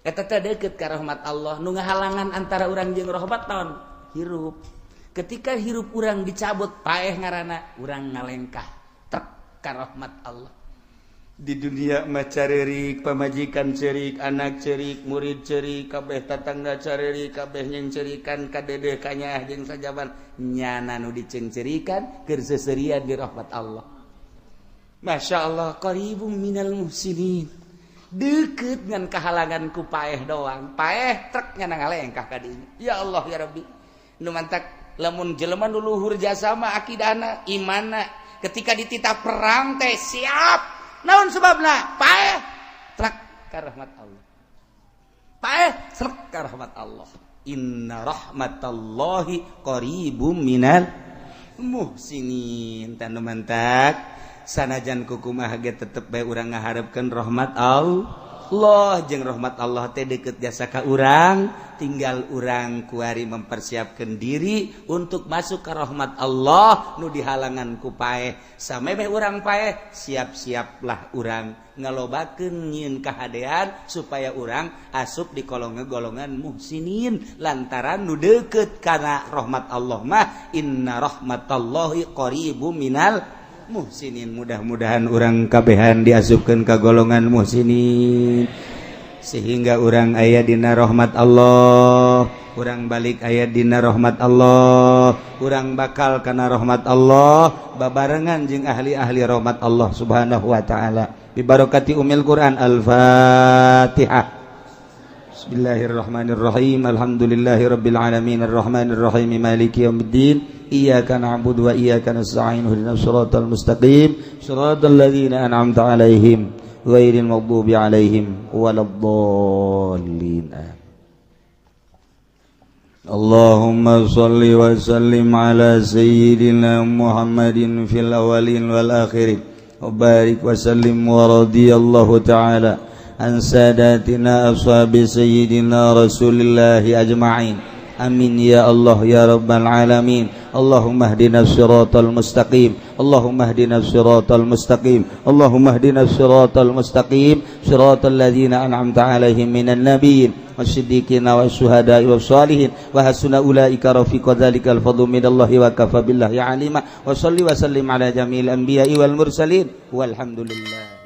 B: Eta teh deket ka rahmat Allah. Nu ngahalangan antara urang jeung rahmat naon? Hirup. Ketika hirup urang dicabut, paeh ngaranna, urang ngalengkah trek ka rahmat Allah. Di dunia mah carerik, pamajikan cerik, anak cerik, murid cerik, kabeh tatangga carerik, kabeh nyengcerikan, kadedeh kanyaah jeung sajaban, nyana nu dicengcerikan keur seserian di rahmat Allah. Masya Allah, qaribum minal muhsinin, deket dengan kahalangan ku paeh doang. Paeh trek, nyana ngalengkah ka dinya. Ya Allah ya Rabbi. Nu mantak lamun jelema nu luhur jasa mah akidahna, imanna, ketika dititah perang teh siap. Naon sebabna? Paeh trek ka rahmat Allah, paeh trek ka rahmat Allah. Inna rahmatallahi qaribum minal muhsinin. Tanu mantak sanajan kukumaha ge tetep bae urang ngaharepkeun rahmat Allah, jeung rahmat Allah teh deket jasa ka urang, tinggal urang kuari mempersiapkan diri untuk masuk ke rahmat Allah. Nu dihalangan ku paeh. Samemeh urang paeh, siap-siaplah urang ngalobakeun nyieun kahadean supaya urang asup di kolongan golongan muhsinin, lantaran nu deket karena rahmat Allah mah inna rahmatallahi qaribum minal muhsinin. Mudah-mudahan urang kabehan diasupkeun ka golongan muhsinin, sehingga urang aya dina rahmat Allah, urang balik aya dina rahmat Allah, urang bakal kana rahmat Allah babarengan jeung ahli-ahli rahmat Allah Subhanahu wa taala. Bibarakati umil Quran. Al-Fatihah. Bismillahirrahmanirrahim. Alhamdulillahirabbil alamin, arrahmanirrahim, maliki yaumiddin, iyyaka na'budu wa iyyaka nasta'in, ihdinas siratal mustaqim, siratal ladzina an'amta 'alaihim, ghairil maghdubi 'alaihim waladdallin. Allahumma salli wa sallim ala sayyidina Muhammadin fil awwalin wal akhirin, wa barik wa sallim, wa radiyallahu ta'ala an sadatina ashabi sayyidina Rasulillahi ajma'in. Amin ya Allah ya rabbal alamin. Allahumma hdina siratal mustaqim. Allahumma ihdinas siratal mustaqim. Allahumma ihdinas siratal mustaqim, siratal ladzina an'amta 'alaihim minan nabiyyin wasiddiqina wasyuhada'i wassalihin wa hasuna ulaika rafiqa. Dzalikal fadlu minallahi wa kafa billahi alima. Wa salli wa sallim ala jami'il anbiya'i wal mursalin, walhamdulillah.